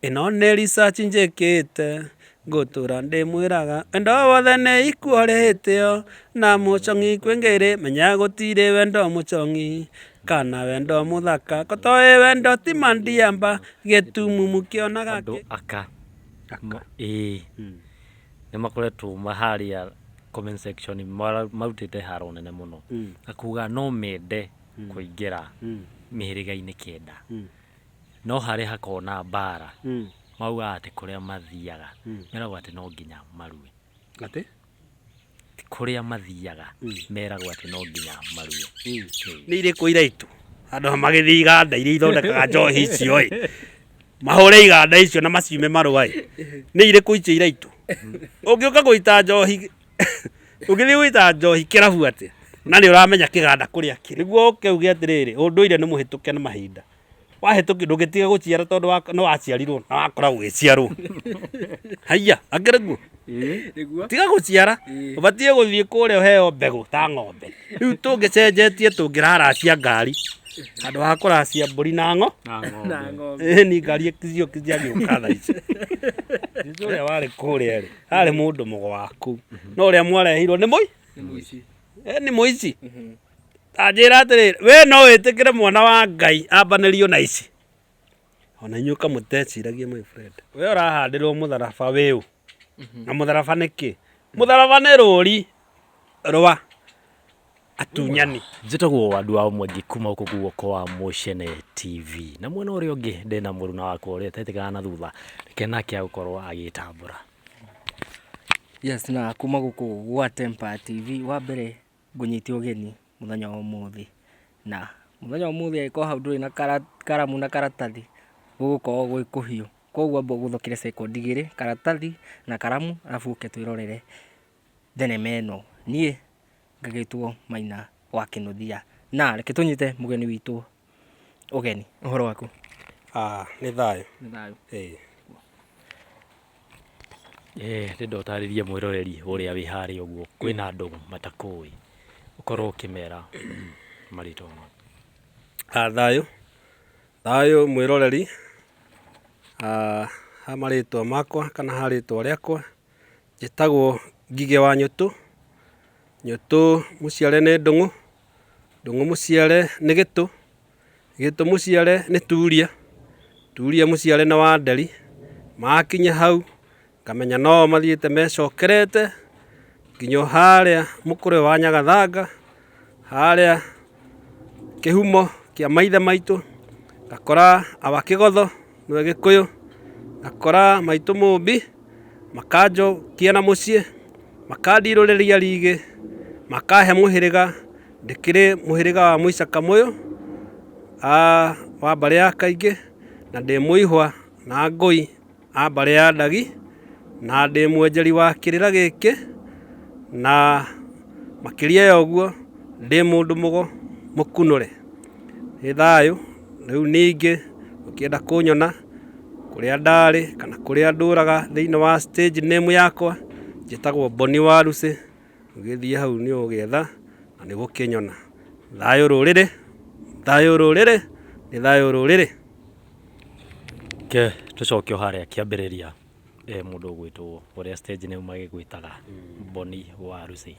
Ĩno nĩ research njĩkĩte ngũtũra ndĩmwĩraga wendo wothe nĩ ikuo rĩtĩo na mũcong'i kwĩngĩrĩ menya gũtirĩ wendo mũcong'i kana wendo mũthaka kotoĩ wendo ti mandiamba gĩtumumu kĩonaga Andũ aka ĩĩ nĩ makoretwo harĩa comment section marutĩte haro nene mũno na kuga no mende kũingĩra mĩhĩrĩga-inĩ kenda. No harĩa hakoragwo na mbara, maugaga atĩ kũrĩa mathiaga, meragwo atĩ no nginya marue. Atĩ? Kũrĩa mathiaga, meragwo atĩ no nginya marue. Nĩ irĩkũ iraitu? Handũ ha magĩthiĩ iganda iria ithondekaga njohi icio ĩ, mahũre iganda icio na maciume marũa ĩ, nĩ irĩkũ icio iraitu? Ũngĩũka gũita njohi ũngĩthiĩ gũita njohi kĩrabu atĩa na nĩ ũramenya kĩganda kũrĩa kĩrĩ? Nĩguo ũke uge atĩrĩrĩ, ũndũire nĩ mũhĩtũke nĩ mahinda. Wahĩtũkio ndũngĩtiga gũciara tondũ nĩ waciarirwo na wakora ũgĩciarwo. Haiya, akĩrĩ guo? Nĩguo. Tiga gũciara, ũbatiĩ gũthiĩ kũrĩa ũheo mbegũ ta ng'ombe. Rĩu tũngĩcenjetie tũngĩraracia ngari handũ ha kũracia mbũri na ng'o. Na ng'ombe. Ĩni ngari icio ciagĩũka thaa ici. Jesu ũrĩa warĩ kũrĩa rĩ, arĩ mũndũ mũgo wa kũu. No ũrĩa mwarehirwo nĩ mũi? Nĩ mũici. Nĩ mũici. Ta njĩra atĩrĩrĩ, we no wĩtĩkĩre mwana wa Ngai ambanĩrio na ici? Ona inyuĩ kamũteciragia my friend. We ũrahandĩrwo mũtharaba wĩ ũ? Na mũtharaba nĩ kĩ? Mũtharaba nĩ rũri rwa atunyani. Njĩtagwo Wandu wa Mwangi kuma gũkũ guoko wa Mũcene TV. Na mwena ũrĩa ũngĩ ndĩna mũruna wakwa ũrĩa ũtetĩkaga na thutha, reke nake agũkorwo agĩtambũra. Yes, na kuma gũkũ gwa Temper TV, wa mbere ngũnyite ũgeni mũthenya wa ũmũthĩ, na mũthenya wa ũmũthĩ angĩkorwo hau ndũrĩ na karamu na karatathi, gũgũkorwo gwĩ kũhiũ. Koguo amba ũgũthũkĩre sekondi igĩrĩ, karatathi na karamu arabu ũke twĩrorere thenema ĩno. Niĩ ngagĩtwo Maina wa Kĩnũthia. Na reke tũnyite mũgeni witũ ũgeni. Ũhoro waku? Nĩ thayũ. Nĩ thayũ. Ĩĩ. Ndĩrenda ũtarĩrie mwĩroreri ũrĩa wĩ harĩa ũguo, kwĩna andũ matakũĩ, ũkorwo ũkĩmera marĩtwa maku. Thayũ, thayũ mwĩroreri, ha marĩtwa makwa kana ha rĩtwa rĩakwa, njĩtagwo Ngigĩ wa Nyũtũ, Nyũtũ mũciare nĩ Ndũng'ũ, Ndũng'ũ mũciare nĩ Gĩtũ, Gĩtũ mũciare nĩ Turia, Turia mũciare nĩ Wanderi, makinya hau ngamenya no o mathiĩte mecokerete nginya o harĩa mũkũrwe wa Nyagathanga, harĩa kĩhumo kĩa maithe maitũ, ngakora awa Kĩgotho nĩwe Gĩkũyũ, ngakora maitũ Mũmbi, makanjokia na mũciĩ, makandirũrĩria rigĩ, makahe mũhĩrĩga. Ndĩkĩrĩ mũhĩrĩga wa mũica Kamũyũ, wa mbarĩ ya Kaingĩ, na ndĩ mũihwa na ngũi a mbarĩ ya Ndagi, na ndĩ mwenjeri wa kĩrĩra gĩkĩ, na makĩria ya ũguo ndĩ mũndũ mũgo mũkunũre. Nĩ thayũ, rĩu ningĩ ũkĩenda kũnyona kũrĩa ndarĩ kana kũrĩa ndũraga thĩiniĩ wa stage name yakwa, njĩtagwo Boni wa Lucy. Ũgĩthiĩ hau nĩ ũgũgĩetha na nĩ ũgũkĩnyona. Thayũ rũrĩrĩ, thayũ rũrĩrĩ, nĩ thayũ rũrĩrĩ. Reke tũcoke o harĩa kĩambĩrĩria mũndũ ũgwĩtwo ũrĩa stage name magĩgwĩtaga Boni wa Lucy.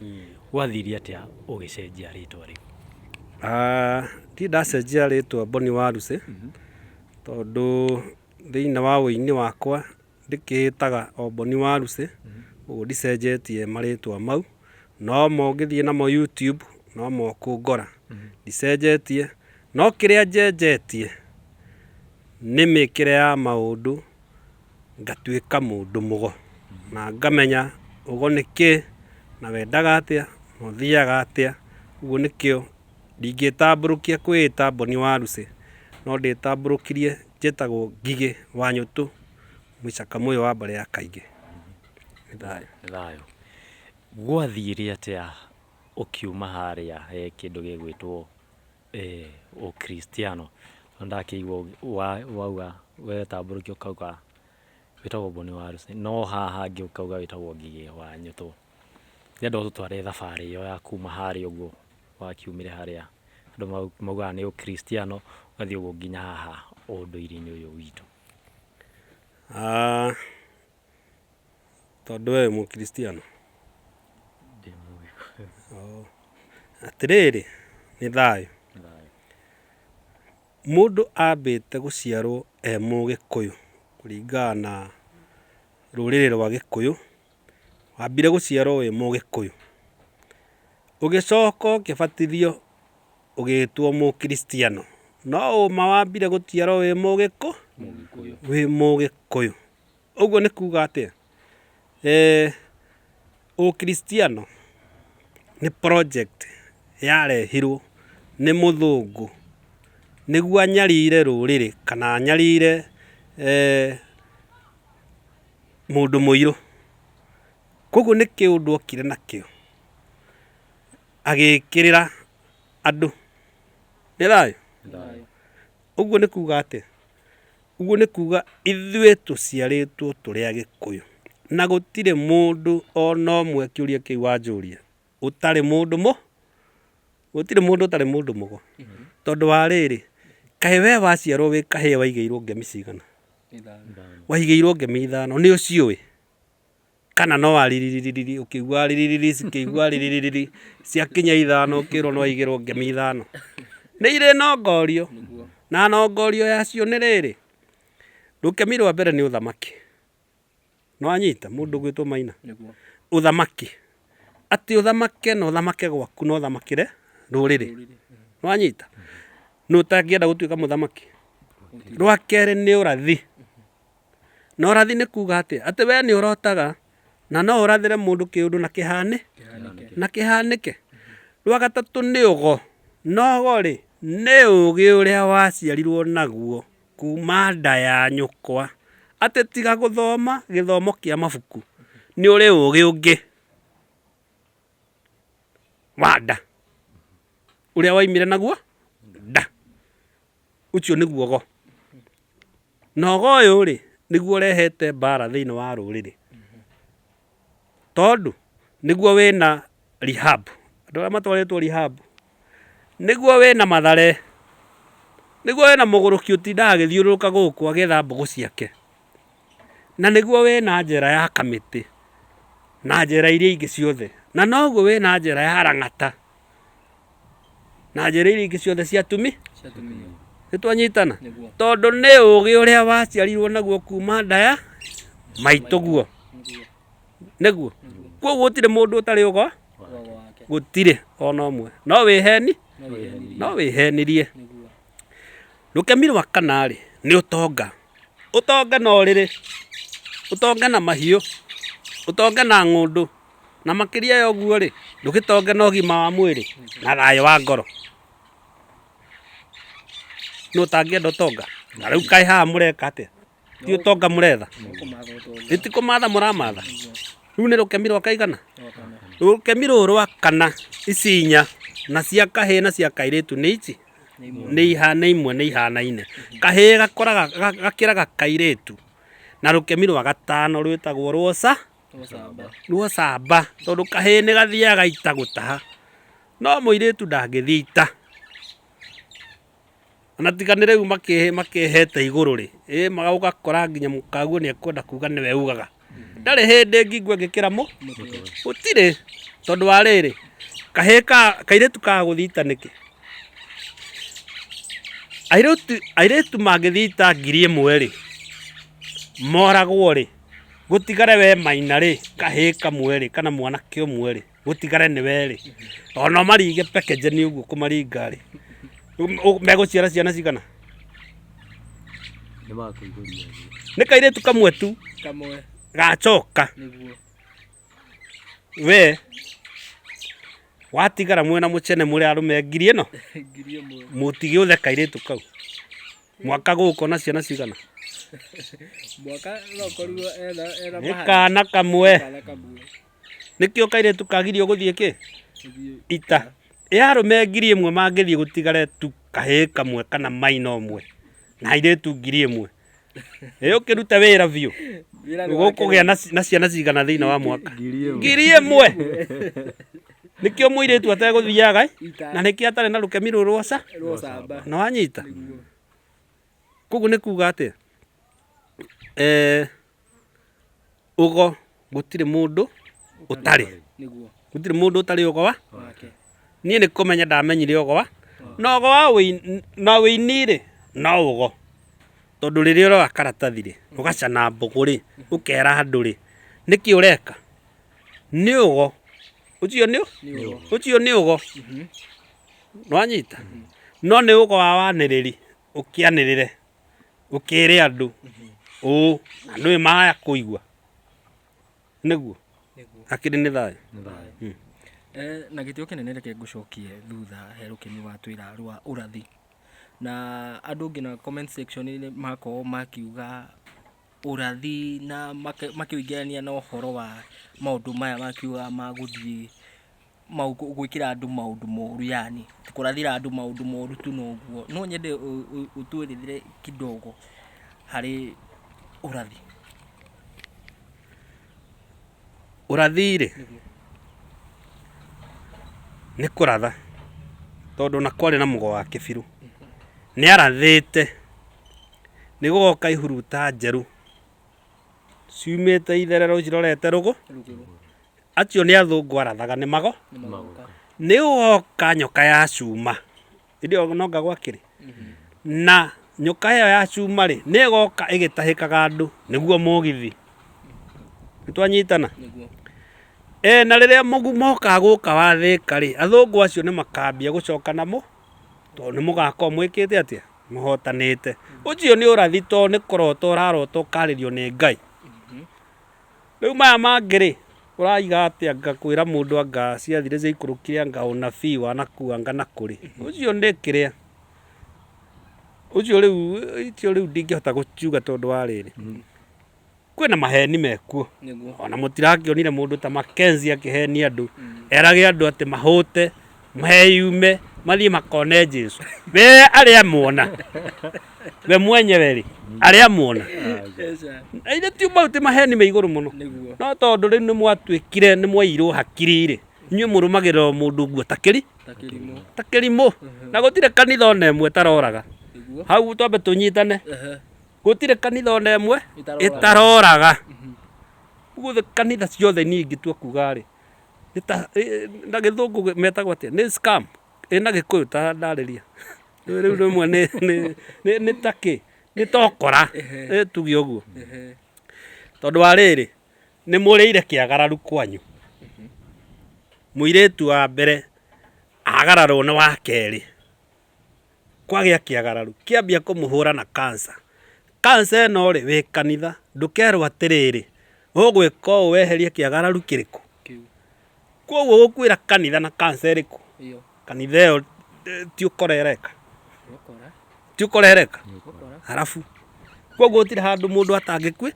Gwathire atĩa ũgĩcenjia rĩtwa rĩu? Ndirĩ ndacenjia rĩtwa Boni wa Lucy, tondũ thĩinĩ wa ũini wakwa ndĩkĩĩtaga o Boni wa Lucy, ũguo ndicenjetie marĩtwa mau, no mo ũngĩthiĩ namo YouTube no mo ũkũngora, ndicenjetie, no kĩrĩa njenjetie nĩ mĩkĩre ya maũndũ ngatuĩka mũndũ mũgo, na ngamenya ũgo nĩ kĩ, na wendaga atĩa, na ũthiaga atĩa, ũguo nĩkĩo ndingĩtambũrũkia kwĩĩta Boni wa Lucy, no ndĩtambũrũkirie njĩtagwo Ngigĩ wa Nyũtũ. Mũica Kamũyũ wa mbarĩ ya Kaingĩ. Nĩ thayũ. Nĩ thayũ. Gwathire atĩa ũkiuma harĩa he kĩndũ gĩgwĩtwo ũkristiano? Tondũ ndakĩigua wauga wetambũrũkia ũkauga wĩtagwo Boni wa Lucy, no haha hangĩ ũkauga wĩtagwo Ngigĩ wa Nyũtũ. Ndĩrenda ũtũtware thabarĩ ĩyo ya kuma harĩa ũguo wakiumire harĩa andũ maugaga nĩ ũkristiano, ũgathiĩ ũguo nginya haha ũndũire-inĩ ũyũ witũ. Ah, tondũ we wĩ Mũkristiano? Ndĩ Mũgĩkũyũ. Atĩrĩrĩ, nĩ thayũ. Thayũ. Mũndũ ambĩte gũciarwo e Mũgĩkũyũ kũringana na rũrĩrĩ rwa Gĩkũyũ, wambire gũciarwo wĩ Mũgĩkũyũ, ũgĩcoka ũkĩbatithio ũgĩtwo Mũkristiano, no ũma wambire gũciarwo wĩ Mũgĩkũ? Wĩ Mũgĩkũyũ. Ũguo nĩ kuga atĩa? Ũkristiano nĩ project yarehirwo nĩ mũthũngũ nĩguo anyarire rũrĩrĩ kana anyarire mũndũ mũirũ. Koguo nĩ kĩũndũ okire nakĩo agĩkĩrĩra andũ. Nĩ thayũ? Ũguo nĩ kuga atĩa? Ũguo nĩ kuga ithuĩ tũciarĩtwo tũrĩ Agĩkũyũ na gũtirĩ mũndũ ona ũmwe kĩũria kĩu wanjũria ũtarĩ mũndũ mũ, gũtirĩ mũndũ ũtarĩ mũndũ mũgo. Tondũ wa rĩrĩ, kaĩ we waciarwo wĩ kahĩĩ waigĩirwo ngemi cigana? Waigĩirwo ngemi ithano, nĩ ũciũĩ? Kana no wariririri ũkĩigua ririri cikĩigua ririri ciakinya ithano ũkĩrwo nĩ waigĩrwo ngemi ithano. Nĩ irĩ nongorio, na nongorio yacio nĩ rĩrĩ, rũkemi rwa mbere nĩ ũthamaki. Nĩ wanyita mũndũ ũgwĩtwo Maina? Ũthamaki. Atĩ ũthamake na ũthamake gwaku na ũthamakĩre rũrĩrĩ. Nĩ wanyita? Nũ ũtangĩenda gũtuĩka mũthamaki? Rwa kerĩ nĩ ũrathi. Na ũrathi nĩ kuga atĩa? Atĩ we nĩ ũrotaga na no ũrathĩre mũndũ kĩũndũ na kĩhane na kĩhanĩke. Rwa gatatũ nĩ ũgo. Na ũgo rĩ, nĩ ũgĩ ũrĩa waciarirwo naguo kuma nda ya nyũkwa. Atĩ tiga gũthoma gĩthomo kĩa mabuku, nĩ ũrĩ ũgĩ ũngĩ wa nda ũrĩa waimire naguo nda. Ũcio nĩguo ũgo. Na ũgo ũyũ rĩ, nĩguo ũrehete mbara thĩinĩ wa rũrĩrĩ. Tondũ nĩguo wĩna rehab, andũ arĩa matwarĩtwo rehab, nĩguo wĩna Mathare, nĩguo wĩna mũgũrũki ũtindaga agĩthiũrũrũka gũkũ agĩetha mbũgũ ciake, na nĩguo wĩna njera ya Kamĩtĩ, na njera iria ingĩ ciothe, na noguo wĩna njera ya Lang'ata. Na njĩra iria ingĩ ciothe cia atumi nĩ twanyitana tondũ nĩ ũgĩ ũrĩa waciarirwo naguo kuma nda ya maitũguo nĩguo koguo gũtirĩ mũndũ ũtarĩ ũgo gũtirĩ ona ũmwe no wĩheni no wĩhenirie rũkemi rwa kana rĩ nĩ ũtonga ũtonga na ũrĩrĩ ũtonga na mahiũ ũtonga na ng'ũndũ Na makĩria ya ũguo-rĩ, ndũgĩtonge na ũgima wa mwĩrĩ na thayũ wa ngoro. Nũ ũtangĩenda ũtonga? Na rĩu kaĩ haha mũreka atĩa? Ti ũtonga mũretha? Ĩ ti kũmatha mũramatha? Rĩu nĩ rũkemi rwa kaigana? Rũkemi rũrũ rwa kana, ici inya, na cia kahĩĩ na cia kairĩtu nĩ ici? Nĩ imwe nĩ ihanaine. Kahĩĩ gakũraga gakĩraga kairĩtu na rũkemi rwa gatano rwĩtagwo rwoca. Rũcamba tondũ kahĩĩ nĩ gathiaga ita gũtaha, no mũirĩtu ndangĩthiĩ ita. Ona tiga nĩ rĩu makĩhete igũrũ rĩ, ũgakora nginya mũkaguo nĩ ekwenda kuga nĩwe ugaga. Ndarĩ hĩndĩ ngingo ĩngĩkĩra gũtirĩ, tondũ wa rĩrĩ, kahĩĩ kairĩtu kaga gũthiĩ ita nĩkĩ? Airĩtu mangĩthiĩ ita 1000 rĩ, moragwo rĩ, gũtigare we maina rĩ, kahĩĩ kamwe rĩ, kana mwanake ũmwe rĩ, gũtigare nĩ we rĩ, ona ũmaringe package ũguo kũmaringa rĩ, megũciara ciana cigana? Nĩ makũihũria thĩ. Nĩ kairĩtu kamwe tu Kamwe. gacoka. Nĩguo. We watigara mwĩna mũcene mũrĩ arũme 10,000 1000. Mũtigĩũthe kairĩtu kau. Mwaka gũkũ na ciana cigana? Mwaka no ũkorirwo ena ena Nĩ kana kamwe. Kana kamwe. Nĩkĩo kairĩtu kagirio gũthiĩ kĩ? Gũthiĩ Ita. Ĩ arũme 1000 mangĩthiĩ gũtigare tu kahĩĩ kamwe kana maina ũmwe na airĩtu 1000. Ĩ ũkĩrute wĩra biũ. Wĩra nĩ Gũkũgĩa na ciana cigana thĩinĩ wa mwaka? 1000. 1000. Nĩkĩo mũirĩtu ategũthiaga Ita. na nĩkĩo atarĩ na rũkemi rũrũ rwa Rũcamba. Na wanyita? Nĩguo. Koguo nĩ kuga atĩa? Ũgo gũtirĩ mũndũ ũtarĩ. Nĩguo. Gũtirĩ mũndũ ũtarĩ ũgo wa Wake. Niĩ nĩ kũmenya ndamenyire ũgo wa na ũgo wa na wĩini rĩ no ũgo, tondũ rĩrĩa ũroya karatathi rĩ, ũgacana mbũgũ rĩ, ũkera andũ rĩ, nĩkĩ ũreka? Nĩ ũgo ũcio, nĩ ũcio nĩ ũgo, nĩwanyita? No nĩ ũgo wa wanĩrĩri, ũkĩanĩrĩre ũkĩre andũ ũũ, na nĩũĩ maya kũigua nĩguo hakĩrĩ nĩ thayũ. Na gĩtĩo kĩnene reke ngũcokie thutha he rũkemi watwĩra rwa ũrathi, na andũ nginya comment section -inĩ makorwo makiuga ũrathi na makĩũingĩrania na ũhoro wa maũndũ maya makiuga ma gũthiĩ gwĩkĩra andũ maũndũ moru, yani kũrathĩra andũ maũndũ moru tu noguo. No nyende ũtũerethere kidogo harĩ ũrathi. Ũrathi rĩ, nĩ kũratha, tondũ ona kwarĩ na mũgo wa kĩbirũ, nĩ arathĩte nĩ gũgoka ihuruta njerũ ciumĩte itherero cirorete rũgũ, acio nĩ athũngũ arathaga nĩ mago, nĩ gũgoka nyoka ya cuma, ĩndĩ ĩyo no anga gwakĩrĩ na nyoka ĩyo ya cuma rĩ, nĩ ĩgoka ĩgĩtahĩkaga andũ nĩguo mũgithi. Nĩ twanyitana? E, na rĩrĩa mũgumo ũkaga gũka wa Thĩka rĩ, athũngũ acio nĩ makambia gũcoka namo, tondũ nĩ mũgakorwo mwĩkĩte atĩa? Mũhotanĩte. Ũcio nĩ ũrathi, tondũ nĩ kũrota ũrarota ũkarĩrio nĩ Ngai. Rĩu maya mangĩ rĩ, ũraiga atĩa anga kwĩra mũndũ anga ciathire ciaikũrũkire anga ũnabii wanakua anga na kũrĩ. Ũcio nĩ kĩrĩa. Ũcio rĩu, icio rĩu ndingĩhota gũkiuga tondũ wa rĩrĩ. Kwĩna maheni mekuo. Ona mũtirakĩonire mũndũ ta Mackenzie akĩhenia andũ, erage andũ atĩ mahũte, meyume, mathiĩ makone Jesu. We arĩa muona. We mwenyewe rĩ, arĩa muona. Ithe ti mau ti maheni me igũrũ mũno. No tondũ rĩu nĩ mwatuĩkire nĩ mwaiyirwo hakiri rĩ, inyuĩ mũrũmagĩrĩra o mũndũ ũguo ta kĩri ta kĩrimũ. Na gũtirĩ kanitha ona ĩmwe ĩtaroraga. Hau twambe tũnyitane. Gũtirĩ kanitha ona ĩmwe ĩtaroraga. Ũguo kanitha ciothe niĩ ingĩtua kuga rĩ, na gĩthũngũ metagwo atĩa? Nĩ scam. Ĩ na gĩkũyũ ta ndarĩria. Rĩu rĩmwe nĩ ta kĩ? Nĩ ta ũkora. Tuge ũguo. Tondũ wa rĩrĩ, nĩ mũrĩire kĩagararu kwanyu. Mũirĩtu wa mbere agararwo nĩ wa kerĩ. Kwagĩa kĩagararu, kĩambia kũmũhũra na cancer. Cancer ĩno rĩ, wĩ kanitha, ndũkerwo atĩrĩrĩ, ũgwĩka ũũ weherie kĩagararu kĩrĩkũ? Koguo gũkwĩra kanitha na cancer ĩrĩkũ? Kanitha ĩyo ti ũkora ĩreka? Ti ũkora ĩreka? Harabu. Koguo gũtirĩ handũ mũndũ atangĩkue.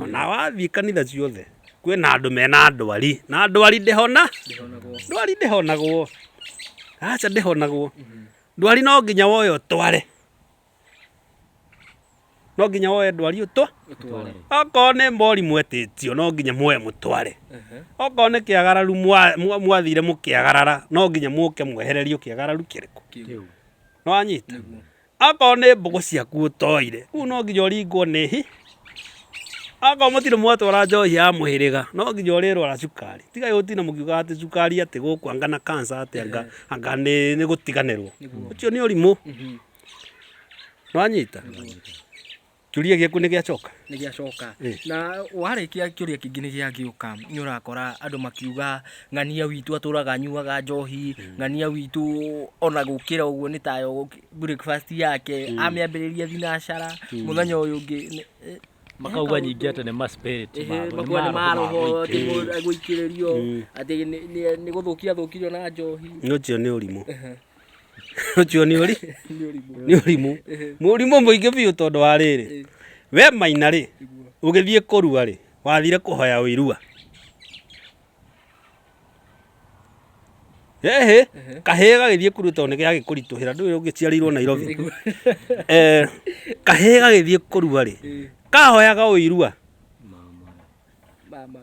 Ona wathiĩ kanitha ciothe, kwĩna andũ mena ndwari, na ndwari ndĩhona, ndwari ndĩhonagwo. Aca ndĩhonagwo. Ndwari no nginya woe ũtware. No nginya woe ndwari ũtwa. Okorwo nĩ mori mwetĩtio no nginya muoe mũtware. Okorwo nĩ kĩagararu mwathire mũkĩagarara no nginya mũke mwehererio kĩagararu kĩrĩkũ? Nĩwanyita? Akorwo nĩ mbũgũ ciaku ũtoire, rĩu no nginya ũringwo nĩ hi. Akorwo mũtirĩ mwatwara njohi ya mũhĩrĩga, no nginya ũrĩrwara cukari. Tigai gũtinda mũkiugaga atĩ cukari atĩ gũkũ anga na cancer atĩ anga anga nĩ gũtiganĩrwo. Ũcio nĩ ũrimũ. Nĩwanyita? Kĩũria gĩaku nĩ gĩacoka? Nĩ gĩacoka. Na warĩkia kĩũria kĩngĩ nĩ gĩagĩũka, nĩ ũrakora andũ makiuga ng'ania witũ atũraga anyuaga njohi, ng'ania witũ ona gũkĩra ũguo nĩ tayo breakfast yake, amĩambĩrĩria thinacara, mũthenya ũyũ ũngĩ Makauga nyingĩ atĩ nĩ ma spirit, makauga nĩ maroho, atĩ gũikĩrĩrio, atĩ nĩ gũthũkia athũkirio na njohi. Ũcio nĩ ũrimũ. Ũcio nĩ ũri? Nĩ ũrimũ. Mũrimũ mũingĩ biũ tondũ wa rĩrĩ, we Maina rĩ, ũgĩthiĩ kũrua rĩ, wathire kũhoya ũirua? Ĩhĩ, kahĩĩ gagĩthiĩ kũrua tondũ nĩ gĩagĩkũritũhĩra, ndũĩ ũgĩciarĩirwo Nairobi. Kahĩĩ gagĩthiĩ kũrua rĩ, kahoyaga ũirua?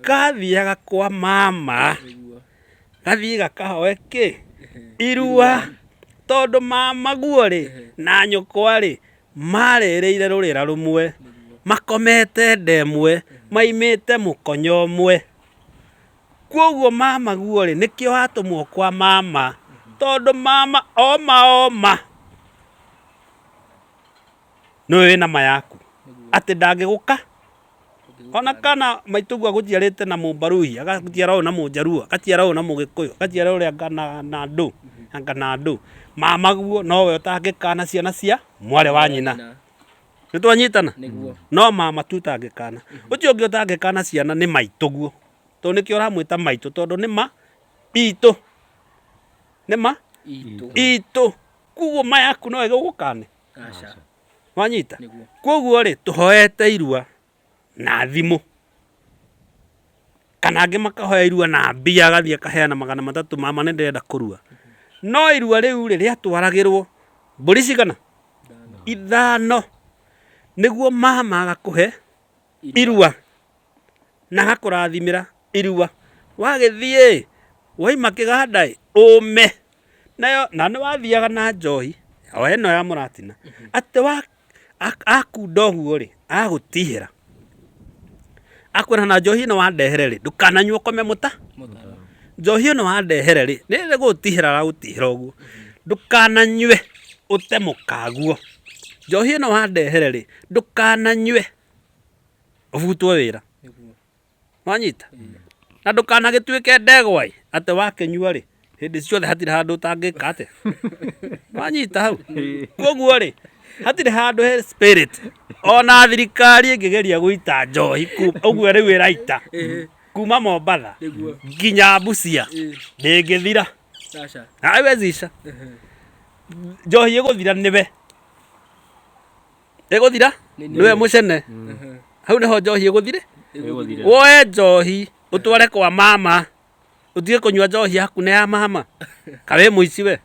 Kathiaga kwa mama, gathiĩ gakahoe kĩ? Irua. Tondũ mama guo rĩ, na nyũkwa rĩ, marĩrĩire rũrĩra rũmwe. Makomete nda ĩmwe, maimĩte mũkonyo ũmwe. Kwoguo mama guo rĩ, nĩkĩo watũmwo kwa mama, tondũ mama oma oma nĩwe wĩna ma yaku atĩ ndangĩgũka ona kana maitũguo agũciarĩte na mũmbaruhi agagũciara ũyũ na mũnjaruo agaciara ũyũ na mũgĩkũyũ agaciara ũrĩa anga na ndũ anga na ndũ mamaguo nowe ũtangĩkana ciana cia mwarĩ wa nyina. Nĩ twanyitana? Nĩguo. No mama tu ũtangĩkana. Ũcio ũngĩ ũtangĩkana ciana nĩ maitũguo. Tondũ nĩkĩo ũramwĩta maitũ tondũ nĩ ma itũ. Nĩ ma Itũ. itũ. Koguo ma yaku no ĩgũgũkane. Aca. Wanyita? Nĩguo. Koguo rĩ, tũhoete irua na thimũ. Kana angĩ makahoya irua na mbia agathiĩ akaheana 300 mama nĩ ndĩrenda kũrua. No irua rĩu rĩ, rĩatwaragĩrwo mbũri cigana? Ithano. Nĩguo mama agakũhe irua na agakũrathimĩra irua. Wagĩthiĩ waima kĩganda ĩ, ũme nayo na nĩ wathiaga na njohi o ĩno ya mũratina atĩ wa akunda ũguo rĩ, agũtihĩra akwĩra na njohi ĩno wandehere rĩ, ndũkananyue ũkome mũta njohi ĩno wandehere rĩ, nĩ gũgũtihĩra aragũtihĩra ũguo, ndũkananyue ũte mũkaguo, njohi ĩno wandehere rĩ, ndũkananyue ũbutwo wĩra. Wanyita? Na ndũkanagĩtuĩke ndegwa ĩ, atĩ wakĩnyua rĩ, hĩndĩ ciothe hatirĩ handũ ũtangĩka atĩa. Wanyita hau? Koguo rĩ, hatirĩ handũ he spirit. Ona thirikari ĩngĩgeria gũita njohi ũguo rĩu ĩraita kuma Mombatha nginya Busia ndĩngĩthira. Haiwezi isha. Njohi ĩgũthira nĩwe. Ĩgũthira nĩwe mũcene. Hau nĩho njohi ĩgũthire. Ĩgũthira. Woe njohi ũtware kwa mama ũtige kũnyua njohi yaku na ya mama. Ka wĩ mũici we.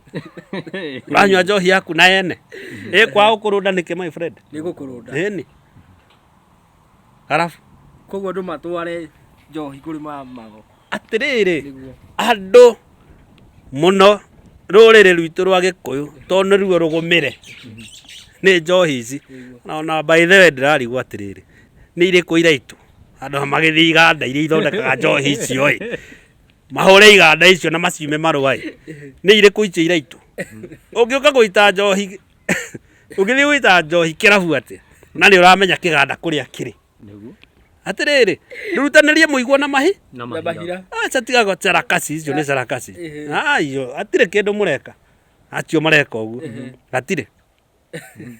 Ũranyua njohi yaku na ene. Ĩkwaga gũkũrũnda nĩkĩ my friend? Nĩ gũkũrũnda. Ĩni. Halafu Koguo andũ matware njohi kũrĩ mamago. Atĩrĩrĩ, Nĩguo. andũ mũno rũrĩrĩ rwitũ rwa gĩkũyũ tondũ nĩruo rũgũmĩre nĩ njohi ici. Na ona by the way ndĩrarigwo atĩrĩrĩ, nĩ irĩkũ iraitwo? Andũ aya magĩthiĩ iganda iria ithondekaga njohi icio ĩ, mahũre iganda icio na maciume marũa ĩ, nĩ irĩkũ icio iraitwo? Ũngĩũka gũita njohi, ũngĩthiĩ gũita njohi kĩrabu atĩa na nĩ ũramenya kĩganda kũrĩa kĩrĩ? Nĩguo. Atĩrĩrĩ, ndũrutanĩrie mũigua na mahi? Na Na mahira. mahira. Aca tiga carakasi icio nĩ carakasi. Ayo, hatirĩ kĩndũ mũreka. Acio mareka ũguo. Hatirĩ.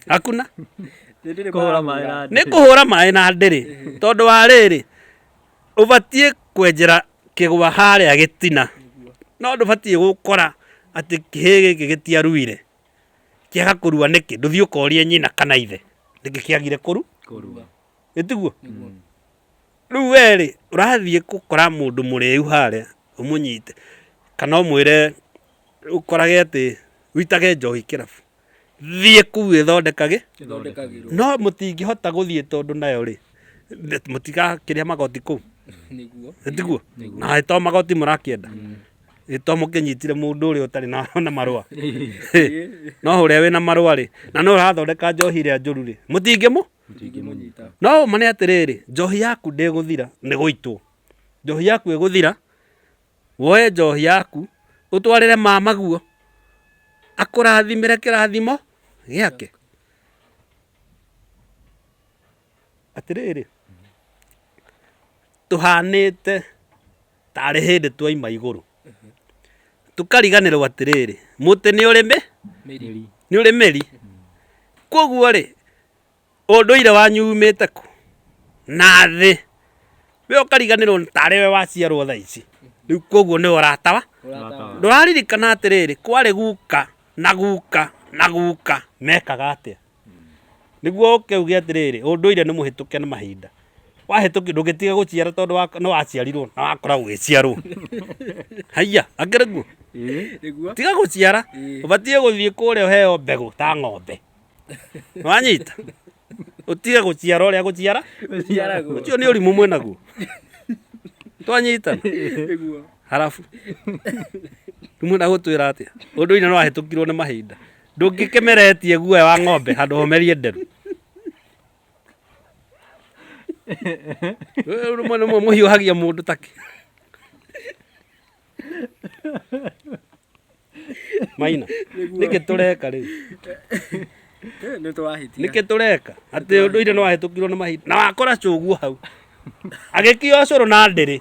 Hakuna. Nĩ ndĩrĩ Kũhũra marahũra. maĩ na Nĩ kũhũra maĩ na ndĩrĩ. Tondũ wa rĩrĩ, ũbatiĩ kwenjera kĩgwa harĩa gĩtina. No ndũbatiĩ gũkora atĩ kĩhĩ gĩkĩ gĩtiaruire. Kĩaga kũrua nĩkĩ? Ndũthiĩ ũkorie nyina kana ithe. Nĩkĩ kĩagire kũru? Kũrua. Ĩtiguo? Rĩu we rĩ, ũrathiĩ gũkora mũndũ mũrĩu harĩa, ũmũnyite, kana ũmwĩre ũkorage atĩ ũitage njohi kĩrabu. Thiĩ kũu ĩthondekage, Ĩthondekagĩrwo. no mũtingĩhota gũthiĩ tondũ nayo rĩ, mũtigakĩrĩa magoti kũu. Nĩguo. Ĩtiguo? Na to magoti mũrakĩenda. Ĩ to mũkĩnyitire mũndũ ũrĩa ũtarĩ na marũa. No ũrĩa wĩna marũa rĩ, na no ũrathondeka njohi ĩrĩa njũru rĩ, mũtingĩmũ? Mũtingĩmũnyita. No ũma nĩ atĩrĩrĩ, njohi yaku ndĩgũthira nĩ gũitwo. Njohi yaku ĩgũthira, woe njohi yaku, ũtwarĩre mama guo, akũrathimĩre kĩrathimo gĩake. Atĩrĩrĩ, tũhanĩte tarĩ hĩndĩ twaima igũrũ. Tũkariganĩrwo atĩrĩrĩ, mũtĩ nĩ ũrĩ mĩ? Mĩri. Nĩ ũrĩ mĩri. Koguo rĩ, ũndũire wanyu umĩte kũ? Na thĩ. We ũkariganĩrwo tarĩ we waciarwo thaa ici. Rĩu koguo nĩwe ũratawa. Ũratawa. Ndũraririkana atĩrĩrĩ, kwarĩ guka na guka na guka mekaga atĩa? Nĩguo ũke uge atĩrĩrĩ, ũndũire nĩ mũhĩtũke nĩ mahinda. Wahĩtũkio ndũngĩtiga gũciara tondũ nĩ waciarirwo na wakora ũgĩciarwo. Haiya, akĩrĩ guo? Nĩguo. Tiga gũciara, ũbatiĩ gũthiĩ kũrĩa ũheo mbegũ ta ng'ombe. Wanyita? Ũtige gũciara ũrĩa gũciara? Gũciaragwo. Ũcio nĩ ũrimũ mwĩnaguo. Twanyitana? Nĩguo. Harabu. Rĩu mwenda gũtwĩra atĩa? Ũndũire nĩ wahĩtũkirwo nĩ mahinda. Ndũngĩkĩmeretie guoya wa ng'ombe handũ homerie nderu. Rĩmwe nĩmwe mũhiũhagia mũndũ takĩ. Maina, nĩkĩ tũreka rĩu? Nĩ tũrahĩtia. Nĩkĩ tũreka? Atĩ ũndũire nĩ wahĩtũkirwo nĩ mahinda. Na wakora cũguo hau. Agĩkio ũcũrũ na ndĩrĩ.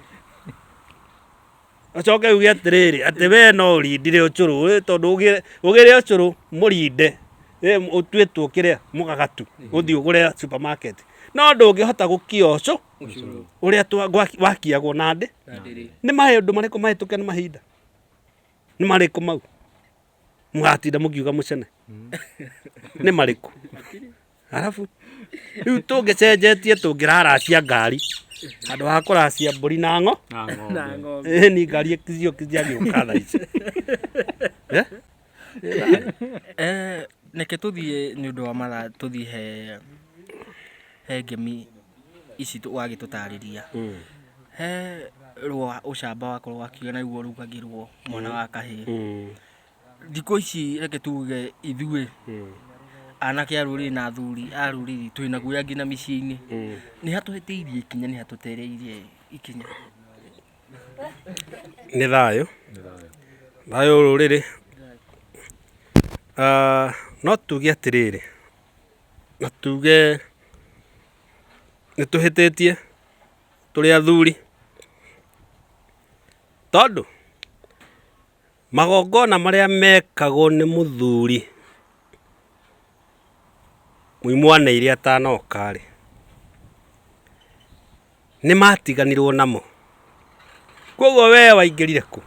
Ũcoke uge atĩrĩrĩ, atĩ we no ũrindire ũcũrũ, tondũ ũgĩre ũcũrũ mũrinde, ũtuĩtwo kĩrĩa mũgagatu, ũthiĩ ũgũre supermarket. No ndũngĩhota gũkia ũcũ, ũrĩa wakiagwo na ndĩ. Nĩ maũndũ marĩkũ mahĩtũke nĩ mahinda? Nĩ marĩkũ mau? Mũgatinda mũkiuga mũcene. Nĩ marĩkũ? Arabu rĩu tũngĩcenjetie tũngĩraracia ngari handũ ha kũracia mbũri na ng'o Na ng'ombe. Ĩni ngari cio ciagĩũka thaa ici. Eh? Reke tũthiĩ nĩ ũndũ wa mathaa tũthiĩ he ngemi ici wagĩtũtarĩria. He rwa ũcamba wakorwo wakiuga nĩguo ũrugagĩrwo mwana wa kahĩĩ. Thikũ ici reke tuge ithuĩ anake a rũrĩrĩ na athuri a rũrĩrĩ twĩna guoya nginya mĩciĩ-inĩ. Nĩ hatũhĩtĩirie ikinya, nĩ hatũtereirie ikinya? Nĩ thayũ, thayũ rũrĩrĩ. No tuge atĩrĩrĩ, na tuge nĩ tũhĩtĩtie tũrĩ athuri, tondũ Magongona marĩa mekagwo nĩ mũthuri imwana iria atanoka-rĩ, nĩ matiganirwo namo. Koguo we waingĩrire kũ?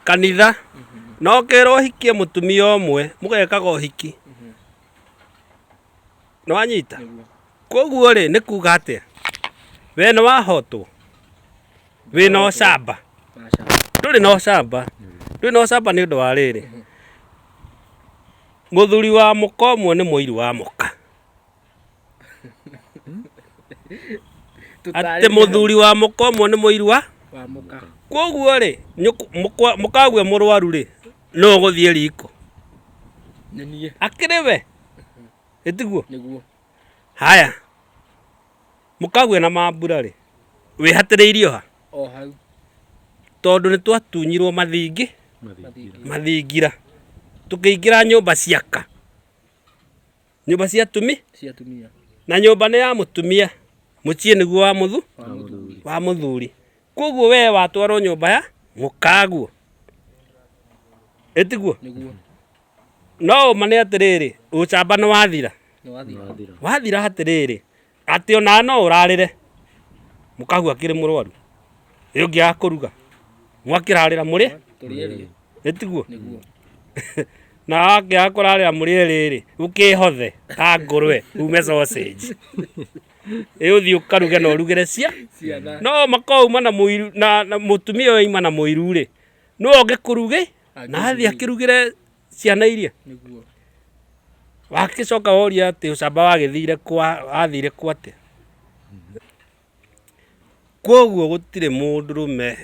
Kanitha. Na ũkerwo ũhikie mũtumia ũmwe, mũgekaga ũhiki. Nĩ wanyita? Koguo-rĩ, nĩ kuga atĩa? We nĩ wahotwo? Wĩna ũcamba? Ndũrĩ na ũcamba. Ndũrĩ na ũcamba nĩ ũndũ wa rĩrĩ, mũthuri wa mũka ũmwe nĩ mũiru wa mũka. Atĩ mũthuri wa mũka ũmwe nĩ mũiru wa? Koguo rĩ, mũkaguo e mũrwaru rĩ, nũ ũgũthiĩ riko? Akĩrĩ we? Ĩtiguo? Haya. Mũkagĩa na mambura rĩ, wĩhatĩrĩirio ha? O hau. Tondũ nĩ twatunyirwo mathingi, mathingira. Tũkĩingĩra nyũmba ciaka. Nyũmba cia atumi? Cia atumia. Na nyũmba nĩ ya mũtumia, mũciĩ nĩguo wa mũthu? Wa mũthuri. Koguo we watwarwo nyũmba ya mũkaguo. Ĩtiguo? Nĩguo. No ũma nĩ atĩrĩrĩ, ũcamba nĩ wathira. Nĩ wathira. Wathira atĩrĩrĩ, atĩ ona no ũrarĩre, mũkagu akĩrĩ mũrwaru, ĩ ũngĩaga kũruga, mwakĩrarĩra mũrĩ? Tũrĩ erĩ. Ĩtiguo? Nĩguo. Na wakĩaga kũrarĩra mũrĩ erĩ rĩ, ũkĩhothe ta ngũrwe ume sausage. Ĩ ũthiĩ ũkaruge na ũrugĩre cia? Ciana. No makorwo uma na mũiru na mũtumia ũyũ auma na mũiru rĩ, nĩwe ũngĩkũrugĩ na athiĩ akĩrugĩre ciana iria. Nĩguo. Wakĩcoka woria atĩ ũcamba wagĩthire kwa wathire kwa atĩa? Koguo gũtirĩ mũndũrũme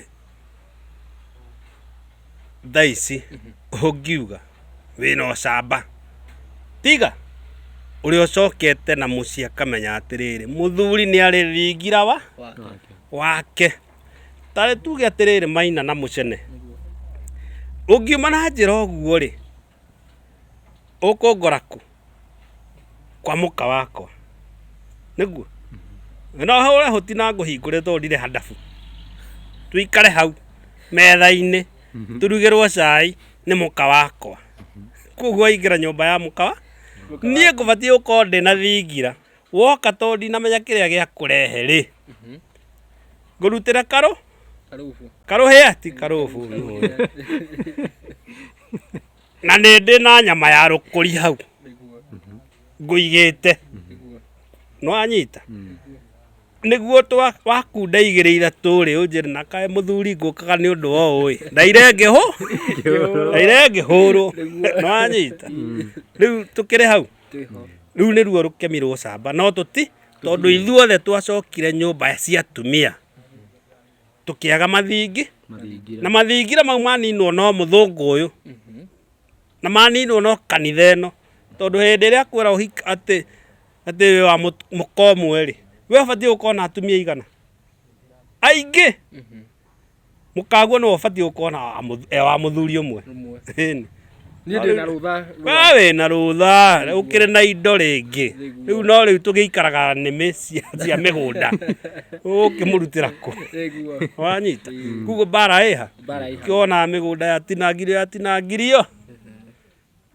thaa ici ũngiuga wĩna ũcamba tiga ũrĩa ũcokete na mũciĩ akamenya atĩrĩrĩ, mũthuri nĩ arĩ thingira wa wake. Tarĩ tuge atĩrĩrĩ Maina na Mũcene, ũngiuma na njĩra ũguo rĩ, ũkũngora kũ? Kwa mũka wakwa. Nĩguo? No hũre hũti na ngũhingũre tondũ ndirĩ handabu. Tũikare hau metha-inĩ tũrugĩrwo cai nĩ mũka wakwa. Koguo waingĩra nyũmba ya mũka wa, niĩ ngũbatiĩ gũkorwo ndĩna thingira. Woka tondũ ndinamenya kĩrĩa gĩakũrehe rĩ, ngũrutĩre karũ Karũbũ. karũhĩa ti karũbũ na nĩ ndĩ na nyama ya rũkũri hau Nĩguo. ngũigĩte Nĩguo. nĩwanyita nĩguo wakunda igĩrĩ ithatũ rĩ ũnjĩre na kaĩ mũthuri ngũkaga nĩ ũndũ wa ũũ ĩ ndaire ngĩhũ ndaire ngĩhũrwo nĩwanyita rĩu tũkĩrĩ hau Twĩho. rĩu nĩruo rũkemi rwa ũcamba no tũti tondũ ithuothe twacokire nyũmba cia atumia tũkĩaga mathingi na mathingira mau maninwo no mũthũngũ ũyũ na maninwo no kanitha ĩno tondũ hĩndĩ ĩrĩa akwĩra ũhik atĩ atĩ wĩ wa mũka ũmwe rĩ We ũbatiĩ gũkorwo na atumia aigana? Aingĩ. Mũkaguo nĩwe ũbatiĩ gũkorwo na wa mũth- e wa mũthuri ũmwe. Ũmwe. Ĩni. Niĩ ndĩ na rũtha rwa- We wĩna rũtha ũkĩrĩ na indo rĩngĩ. Nĩguo. Rĩu no rĩu tũgĩikaraga nĩmĩ cia cia mĩgũnda. Ũkĩmũrutĩra kũ? Nĩguo. Wanyita? Koguo mbara ĩha? Mbara ĩha. Kĩonaga mĩgũnda yatinangirio yatinangirio.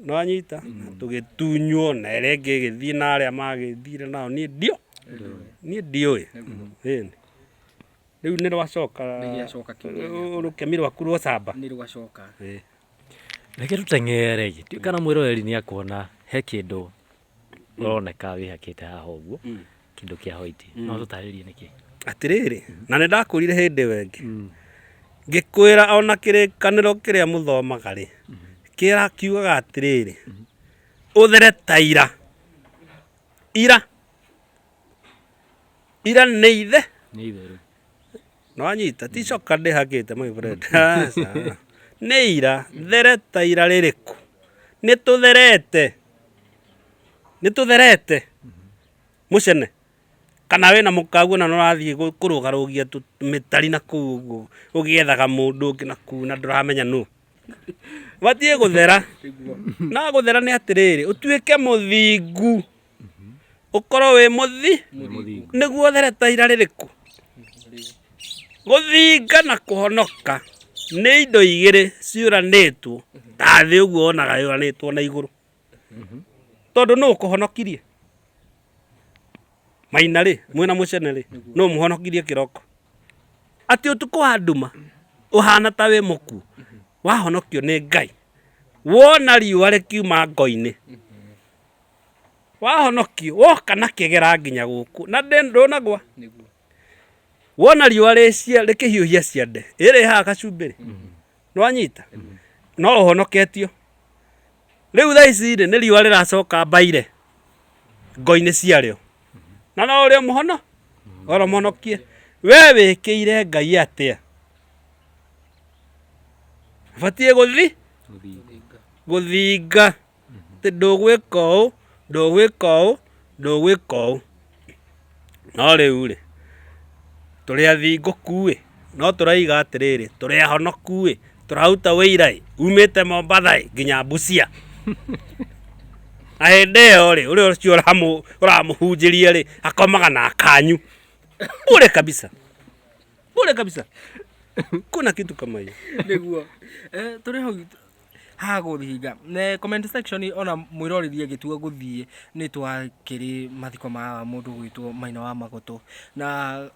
Nĩwanyita? Tũgĩtunywo na ĩrĩa ĩngĩ ĩgĩthiĩ na arĩa magĩthire nao niĩ ndio niĩ ndiũĩ. Ĩni. Rĩu nĩ rwacoka Nĩgĩacoka kĩũria gĩakwa. rũkemi rwaku rwacamba. Nĩ rwacoka. Ĩĩ. Reke tũteng'ere ndiũĩ kana mwĩroreri nĩ akuona he kĩndũ ũroneka wĩhakĩte haha ũguo kĩndũ kĩa white no tũtarĩrie nĩkĩ Atĩrĩrĩ, na nĩ ndakwĩrire hĩndĩ ĩyo ĩngĩ, ngĩkwĩra ona kĩrĩkanĩro kĩrĩa mũthomaga rĩ, kĩra kiugaga atĩrĩrĩ, ũthere ta ira. Ira. Ira nĩ ithe. Nĩ itherũ. Nĩwanyita? Ti coka ndĩhakĩte my friend. Aca. Nĩ ira, there ta ira rĩrĩkũ? Nĩ tũtherete. Nĩ tũtherete. Mũcene. Kana wĩna mũkaguo na nĩũrathiĩ kũrũgarũgia mĩtari na kũu ũguo ũgĩethaga mũndũ ũngĩ na kũu na ndũramenya nũ. Batiĩ gũthera. Na gũthera nĩ atĩrĩrĩ, ũtuĩke mũthingu. Ũkorwo wĩ mũthi nĩguo ũthere ta ira rĩrĩkũ? Gũthinga na kũhonoka nĩ indo igĩrĩ ciũranĩtwo ta thĩ ũguo wonaga yũranĩtwo na igũrũ. Tondũ nũ ũkũhonokirie? Maina rĩ, mwĩna mũcene rĩ, nũ ũmũhonokirie kĩroko? Atĩ ũtukũ wa nduma ũhana ta wĩ mũkuũ, wahonokio nĩ Ngai. Wona riũa rĩkiuma ngo-inĩ, wahonokio woka na kĩgera nginya gũkũ na ndũnagwa. Wona riũa rĩkĩhiũhia ciande, ĩrĩ haha gacumbĩrĩ, nĩwanyita? No ũhonoketio. Rĩu thaa ici rĩ, nĩ riũa rĩracoka mbaire ngo-inĩ ciarĩo. Na no ũrĩ mũhono, oro mũhonokie. We wĩkĩire Ngai atĩa? Ũbatiĩ gũthi gũthinga atĩ ndũgwĩka ũũ, ndũgwĩka ũũ, ndũgwĩka ũũ. No rĩu rĩ, tũrĩ athingũku ĩ, no tũroiga atĩrĩrĩ, tũrĩ ahonoku ĩ, tũraruta wĩira ĩ, umĩte Mombatha ĩ, nginya Busia. Na hĩndĩ ĩyo rĩ, ũrĩa ũcio ũramũhunjĩria rĩ, akomaga na akanyu. Bure kabisa. Bure kabisa. Kuna kitu kama hiyo. Nĩguo. Tũrĩ hau haha gũthinga. Ne comment section ona mwĩroreri agĩtua gũthiĩ nĩ twakĩrĩ mathiko ma mũndũ ũgwĩtwo Maina wa Magotho. Na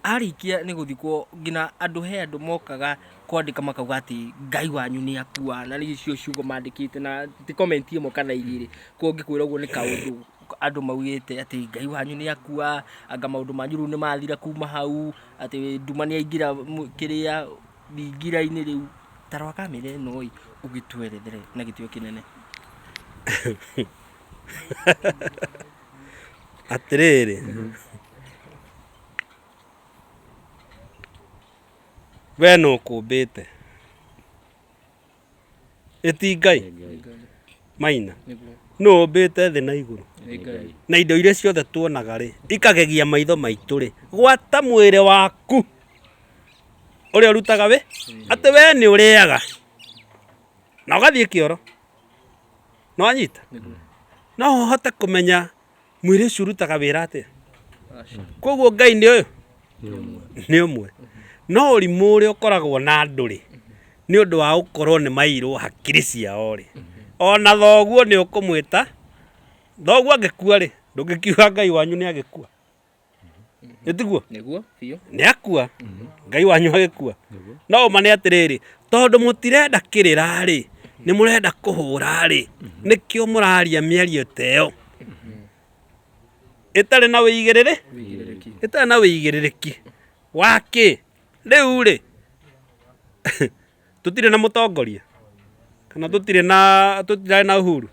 arĩkia nĩ gũthikwo nginya andũ he andũ mokaga kwandĩka makauga atĩ Ngai wanyu nĩ akua na nĩ icio ciugo mandĩkĩte na ti comment ĩmwe kana igĩrĩ. Koguo ngĩkwĩra ũguo nĩ kaũndũ andũ maugĩte atĩ Ngai wanyu nĩ akua, anga maũndũ manyu rĩu nĩ mathira kuma hau, atĩ nduma nĩ yaingĩra kĩrĩa thingira-inĩ rĩu. Ta rora kamera ĩno ĩ, ũgĩtwerethere na gĩtĩo kĩnene. Atĩrĩrĩ, we nũ ũkũmbĩte? Ĩ ti Ngai? Maina, nũ ũmbĩte thĩ na igũrũ? Na indo iria ciothe tuonaga rĩ, ikagegia maitho maitũ rĩ, gwata mwĩrĩ waku ũrĩa ũrutaga wĩ, atĩ we nĩ ũrĩaga na ũgathiĩ kĩoro, nĩ wanyita? No ũhote kũmenya mwĩrĩ ũcio ũrutaga wĩra atĩa? Koguo Ngai nĩ ũyũ nĩ ũmwe. No ũrimũ ũrĩa ũkoragwo na andũ rĩ, nĩ ũndũ wa gũkorwo nĩ mairwo hakiri ciao rĩ, ona thoguo nĩ ũkũmwĩta, thoguo angĩkua rĩ, ndũngĩkiuga Ngai wanyu nĩ agĩkua. Nĩ tiguo? Nĩguo biũ. Nĩ akua, Ngai wanyu agĩkua. No ũma nĩ atĩrĩrĩ, tondũ mũtirenda kĩrĩra rĩ, nĩ mũrenda kũhũra rĩ, nĩkĩo mũraria mĩario ta ĩyo. Ĩtarĩ na wĩigĩrĩrĩ, ĩtarĩ na wĩigĩrĩrĩki wa kĩ? Rĩu rĩ, tũtirĩ na mũtongoria kana tũtirĩ na tũtirarĩ na Uhuru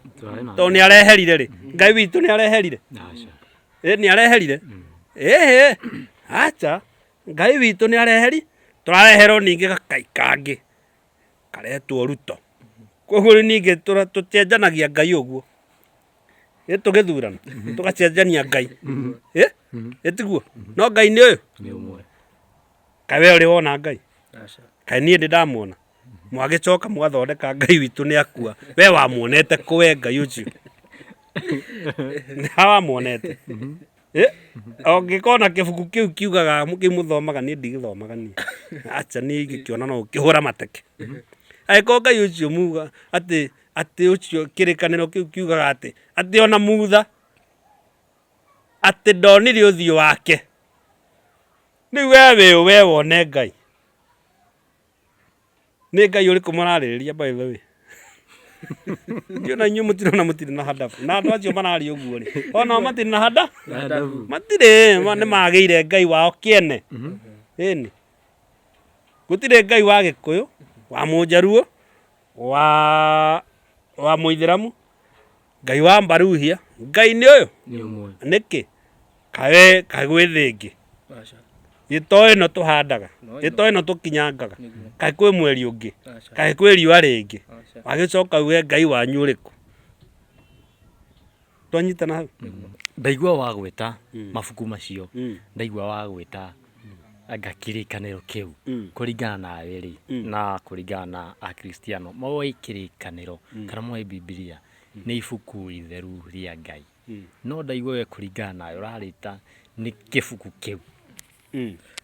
tondũ nĩ areherire rĩ, Ngai witũ nĩ areherire? Ĩ nĩ areherire? Ĩhĩ, acha, Ngai witũ nĩ areheri, tũrareherwo ningĩ gakai kangĩ karetwo Ruto. Koguo rĩu ningĩ tũcenjanagia Ngai ũguo. Ĩ tũgĩthurana tũgacenjania Ngai. Ĩ ĩtiguo? No Ngai nĩ ũyũ? Nĩ ũmwe. Kaĩ we ũrĩ wona Ngai? Aca. Kaĩ niĩ ndĩ ndamuona? Mwagĩcoka mũgathondeka Ngai witũ nĩ akua. We wamuonete kũ we Ngai ũcio? Nĩ ha wamuonete? Ĩ ũngĩkona kĩbuku kĩu kiugaga kĩu mũthomaga niĩ ndigĩthomaga niĩ. Acha niĩ ingĩkĩona no ũkĩhũra mateke. Angĩkorwo Ngai ũcio muga atĩ atĩ ũcio kĩrĩkanĩro kĩu kiugaga atĩ atĩ ona Mutha atĩ ndonire ũthiũ wake. Rĩu we wĩ ũ we wone Ngai? Nĩ Ngai ũrĩkũ mũrarĩrĩria by the way? Ndiũ na inyuĩ mũtirona mũtirĩ na handabu. Na andũ acio mararia ũguo rĩ, onao matirĩ na handa? Matirĩ, nĩ magĩire Ngai wao kĩene. Ĩni. Gũtirĩ Ngai wa Gĩkũyũ, wa Mũnjaruo, wa wa Mũithĩramu, Ngai wa Mbaruhia, Ngai nĩ ũyũ. Nĩ ũmwe. Nĩkĩ? Kaĩ kaĩ gwĩ thĩ ĩngĩ? Aca. Ĩto ĩno tũhandaga, No ĩto ĩno tũkinyangaga, Nĩguo. kaĩ kwĩ mweri ũngĩ, Aca. kaĩ kwĩ riũa rĩngĩ, Aca. wagĩcoka uge Ngai wanyu ũrĩkũ? Twanyitana hau? Ndaigua wagweta mabuku macio, Mm. ndaigua wagweta anga kĩrĩkanĩro kĩu kũringana nawe rĩ na kũringana na akristiano moĩ kĩrĩkanĩro kana moĩ Bibilia nĩ ibuku itheru rĩa Ngai. No ndaigua we kũringana nawe ũrarĩta nĩ kĩbuku kĩu.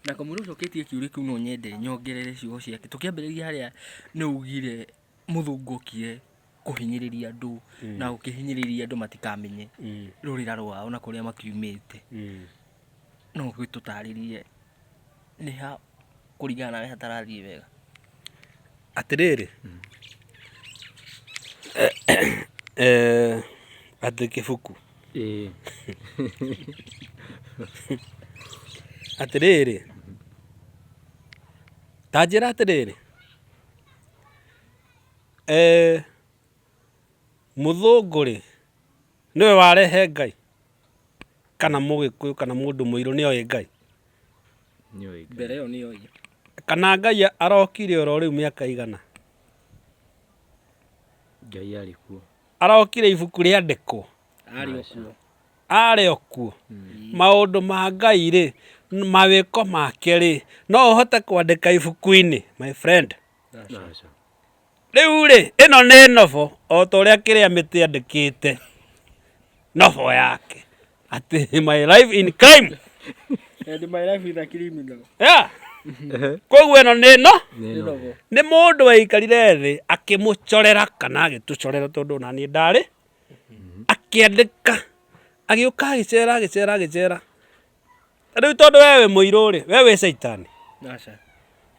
Na kamũira ũcoketie kĩũria kĩu no nyende nyongerere ciugo ciake. Tũkĩambĩrĩria harĩa nĩ ugire mũthũngũ okire kũhinyĩrĩria andũ na gũkĩhinyĩrĩria andũ matikamenye rũrĩra rwao na kũrĩa makiumĩte. No ũgĩtũtarĩrie nĩ ha kũringana nawe hatarathiĩ wega? Atĩrĩrĩ, atĩ kĩbuku. Ĩĩ. Atĩrĩrĩ, ta njĩra atĩrĩrĩ, mũthũngũ rĩ, nĩwe warehe Ngai? Kana mũgĩkũyũ kana mũndũ mũirũ nĩoĩ Ngai? Nĩoĩ Ngai. Mbere ĩyo nĩoĩ. Kana Ngai arokire oro rĩu mĩaka igana? Ngai arĩ kuo. Arokire ibuku rĩandĩkwo? Arĩ o kuo. Arĩ o kuo? Maũndũ ma Ngai rĩ, mawĩko make rĩ, no ũhote kwandĩka ibuku-inĩ my friend? Aca. Rĩu rĩ, ĩno nĩ nobo o ta ũrĩa kĩrĩa mĩtĩ andĩkĩte nobo yake atĩ my life in crime. And my life is a criminal. Yeah. Koguo ĩno nĩ no Nĩ nobo. nĩ mũndũ waikarire thĩ akĩmũcorera kana agĩtũcorera tondũ ona niĩ ndarĩ akĩandĩka agĩũka agĩcera agĩcera agĩcera Rĩu tondũ we wĩ mũirũ rĩ, we wĩ caitani. Aca.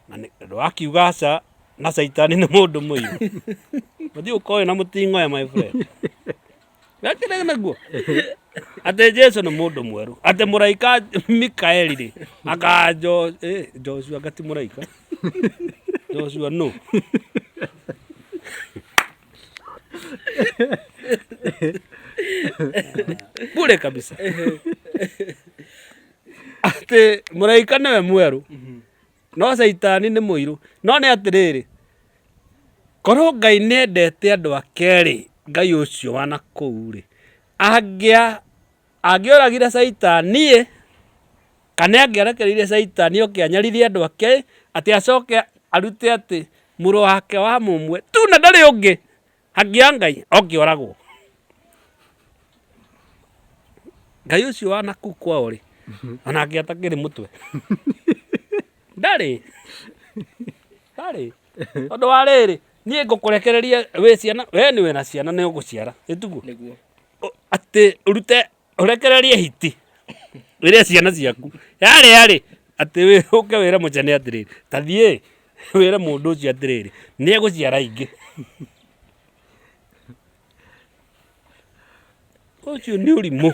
Na nĩ ndwakiuga aca na caitani nĩ mũndũ mũirũ. Ũthiĩ ũkorwo wĩna mũting'oe my friend. Gakĩrĩ naguo. Atĩ Jesu nĩ mũndũ mwerũ. Atĩ mũraika Mikaeli rĩ, anga Joshua anga ti mũraika. Joshua nũ? Bure kabisa. Atĩ mũraika nĩwe mwerũ no caitani nĩ mũirũ. No nĩ atĩrĩrĩ, korwo Ngai nĩ endete andũ ake rĩ, Ngai ũcio wa nakũu rĩ, angĩoragire caitani ĩ, kana angĩarekereirie caitani oke anyarire andũ ake ĩ, atĩ acoke arute atĩ mũrũ wake wa mũmwe tu na ndarĩ ũngĩ haki ya Ngai oke oragwo. Ngai ũcio wa nakũu kwao rĩ, onake atakĩrĩ mũtwe ndarĩ ndarĩ tondũ wa rĩrĩ niĩ ngũkũrekereria wĩ ciana we nĩ wĩna ciana nĩ ũgũciara ĩtiguo Nĩguo. Atĩ ũrute ũrekererie hiti ĩrĩe ciana ciaku yarĩa rĩ atĩ ũke wĩre mũcene atĩrĩrĩ ta thiĩ wĩre mũndũ ũcio atĩrĩrĩ nĩ egũciara ingĩ. Ũcio nĩ ũrimũ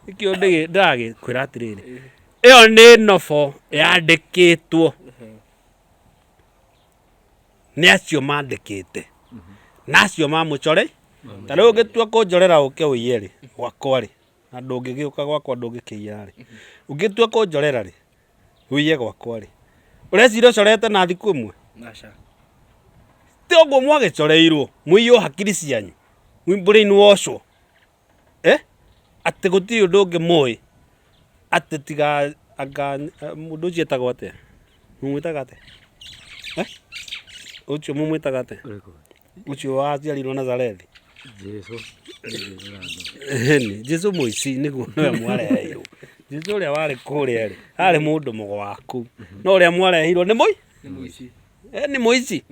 nĩkĩo ndĩragĩkwĩra atĩrĩrĩ ĩyo nĩ nobo yandĩkĩtwo nĩ acio mandĩkĩte na acio mamũcore ta rĩu ũngĩtua kũnjorera ũke ũiye rĩ gwakwa rĩ na ndũngĩgĩũka gwakwa ndũngĩkĩiya rĩ ũngĩtua kũnjorera rĩ ũiye gwakwa rĩ ũreciria ũcorete na thikũ ĩmwe? Aca. Ti ũguo mwagĩcoreirwo mũiywo hakiri cianyu brain washwo. Atĩ gũtirĩ ũndũ ũngĩ mũĩ atĩ tiga anga mũndũ ũcio etagwo atĩa? Mũmwĩtaga atĩa? Eh? Ũcio mũmwĩtaga atĩa? Ũrĩkũ? Ũcio waciarirwo Nazarethi. Jesu. Ĩni, Jesu mũici nĩguo nĩwe mwareheirwo. Jesu ũrĩa warĩ kũrĩa rĩ, arĩ mũndũ mũgo wa kũu. No ũrĩa mwareheirwo nĩ mũi? Nĩ mũici. Nĩ mũici.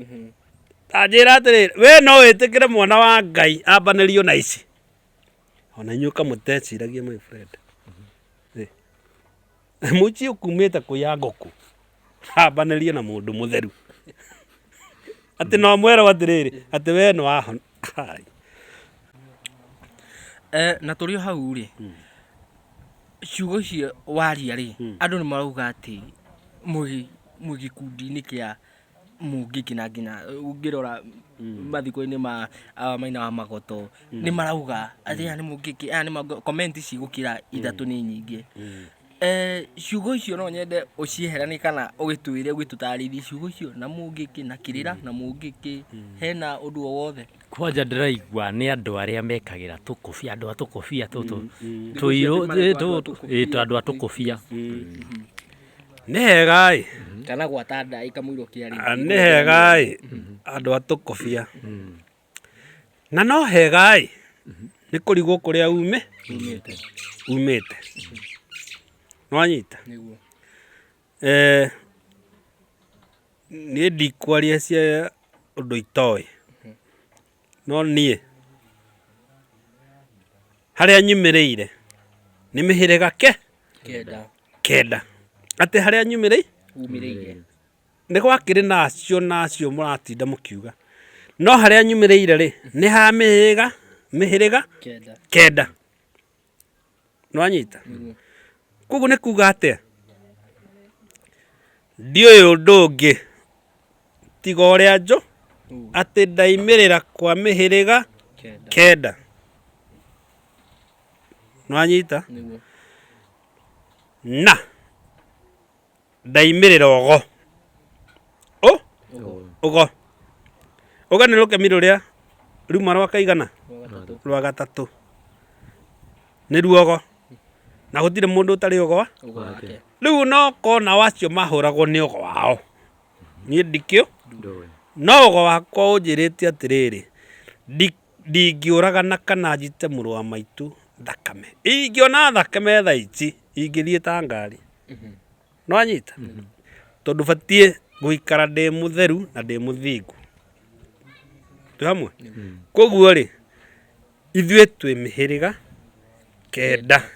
Ta njĩra atĩrĩrĩ, we no wĩtĩkĩre mwana wa Ngai ambanĩrio na ici? Ona inyuĩ kamũteciragia my friend. Eh. Mũici ũkumĩte kũiya ngũkũ ambanĩrio na mũndũ mũtheru. Atĩ no mwerwo atĩrĩrĩ, atĩ we nĩ wahona. Hai. Na tũrĩ o hau rĩ, ciugo icio waria rĩ, andũ nĩ marauga atĩ mwĩ gĩkundi-inĩ kĩa mũngĩkĩ na nginya ũngĩrora mathiko-inĩ ma aya maina wa Magoto, nĩ marauga atĩ aya nĩ mũngĩkĩ, aya nĩ comment cigũkĩra ithatũ nĩ nyingĩ. Ciugo icio no nyende ũcieheranie kana ũgĩtwĩre ũgĩtũtarĩrie ciugo icio na mũngĩkĩ na kĩrĩra na mũngĩkĩ, hena ũndũ o wothe? Kwanja ndĩraigua nĩ andũ arĩa mekagĩra tũkũbia, andũ a tũkũbia tũtũ tũirũ, andũ a tũkũbia. Nĩ hega ĩ. Kana gwata ndaĩ kamũira ũkĩarĩtie. Nĩ hega ĩ, andũ a tũkũbia. Na no hega ĩ, nĩ kũrigwo kũrĩa umĩ, umĩte. Nĩ wanyita? Nĩguo. Niĩ ndikwaria cia ũndũ itoĩ, no niĩ harĩa nyumĩrĩire nĩ mĩhĩrĩga ke? Kenda. Kenda. Atĩ harĩa nyumĩrĩire? Umĩrĩire. Nĩ gwakĩrĩ na acio na acio mũratinda mũkiuga. No harĩa nyumĩrĩire rĩ, nĩ ha mĩhĩrĩga, mĩhĩrĩga Kenda. Kenda. Nĩ wanyita? Koguo nĩ kuga atĩa? Ndiũĩ ũndũ ũngĩ tiga ũrĩa njũ atĩ ndaimĩrĩra kwa mĩhĩrĩga Kenda. Kenda. Nĩ wanyita? Nĩguo. Na ndaimĩrĩra ũgo. Ũ? Ũgo. Ũgo nĩ rũkemi rũrĩa ruma rwa kaigana? Rwa gatatũ. Rwa gatatũ. Nĩ ruogo. Na gũtirĩ mũndũ ũtarĩ ũgo wa? Ũgo wake. Rĩu no korwo nao acio mahũragwo nĩ ũgo wao. Niĩ ndikĩũ. Ndũĩ. No ũgo wakwa ũnjĩrĩte atĩrĩrĩ, ndingĩũragana kana njite mũrũ wa maitũ thakame. Ingĩona thakame thaa ici, ingĩthiĩ ta ngari. Nĩ wanyita? Tondũ batiĩ gũikara ndĩ mũtheru na ndĩ mũthingu. Twĩ hamwe? Koguo rĩ, ithuĩ twĩ mĩhĩrĩga kenda.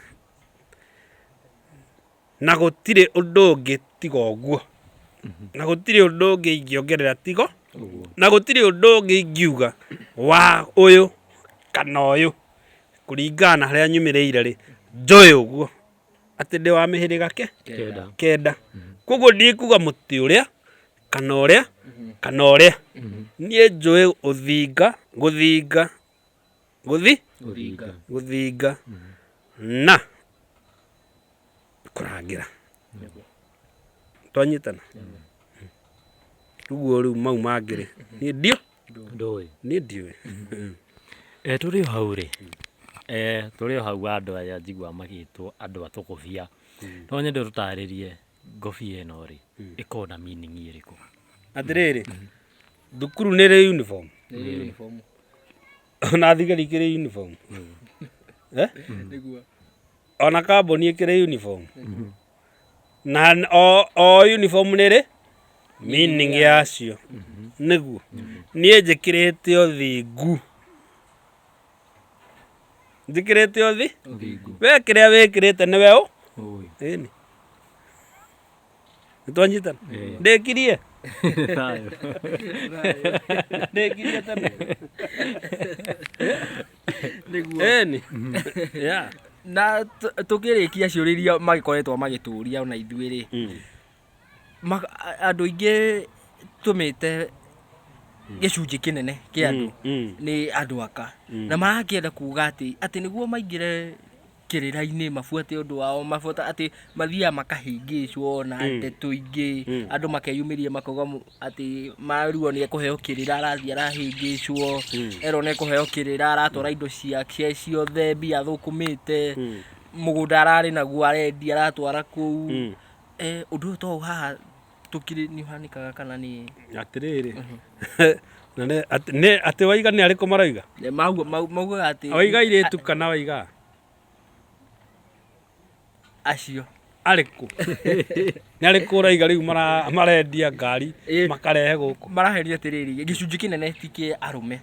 Na gũtirĩ ũndũ ũngĩ tiga ũguo. Na gũtirĩ ũndũ ũngĩ ingĩongerera tiga na gũtirĩ ũndũ ũngĩ ingiuga wa ũyũ kana ũyũ kũringana na harĩa nyumĩrĩire rĩ, njũĩ ũguo atĩ ndĩ wa mĩhĩrĩga ke? Kenda. Kenda. Koguo ndikuga mũtĩ ũrĩa kana ũrĩa kana ũrĩa. Niĩ njũĩ gũthinga, gũthinga, gũthi? Gũthinga. Gũthinga na kũrangĩra. Twanyitana? Ũguo rĩu mau mangĩ rĩ, niĩ ndiũ Ndũĩ. Niĩ ndiũĩ. Tũrĩ o hau rĩ, tũrĩ o hau andũ aya njiguaga magĩtwo andũ a tũkũbia. No nyende ũtũtarĩrie ngobia ĩno rĩ, ĩkoragwo na meaning ĩrĩkũ? Atĩrĩrĩ, thukuru nĩ ĩrĩ uniform? Nĩ ĩrĩ uniform. Ona thigari ikĩrĩ uniform? Eh? Nĩguo. Ona kambuni ĩkĩrĩ uniform? Na o uniform nĩ ĩrĩ meaning yacio. Nĩguo. Niĩ njĩkĩrĩte ũthingu. Njĩkĩrĩte ũthi? Ũthingu. We kĩrĩa wĩkĩrĩte nĩwe ũ? Ũĩ. Ĩni. Nĩtwanyitana? Ĩĩ. Ndĩkirie? Thayũ. Ndĩkirie tene? Nĩguo. Ĩni. Yeah. Na tũkĩrĩkia ciũria iria magĩkoretwo magĩtũria ona ithuĩ rĩ, andũ aingĩ tũmĩte gĩcunjĩ kĩnene kĩa andũ nĩ andũ aka na marakĩenda kuga atĩ nĩguo maingĩre Kĩrĩra-inĩ mabuate ũndũ wao, mabuata atĩ mathiaga makahĩngĩcwo na ndeto ingĩ, andũ makeyumĩria makauga atĩ maruo nĩ ekũheo kĩrĩra arathiĩ arahĩngĩcwo, erwo nĩ ekũheo kĩrĩra aratwara indo ciake ciothe, mbia athũkũmĩte, mũgũnda ararĩ naguo arendia aratwara kũu. Ũndũ ũyũ to haha tũkirĩ nĩ ũhanĩkaga kana nĩ Atĩrĩrĩ, na nĩ atĩ waiga nĩ arĩkũ maroiga? Maugaga atĩ Waiga airĩtu kana waiga acio arĩkũ? Nĩ arĩkũ ũraiga rĩu marendia ngari makarehe gũkũ? Maraheria atĩrĩrĩ, gĩcunjĩ kĩnene ti kĩa arũme.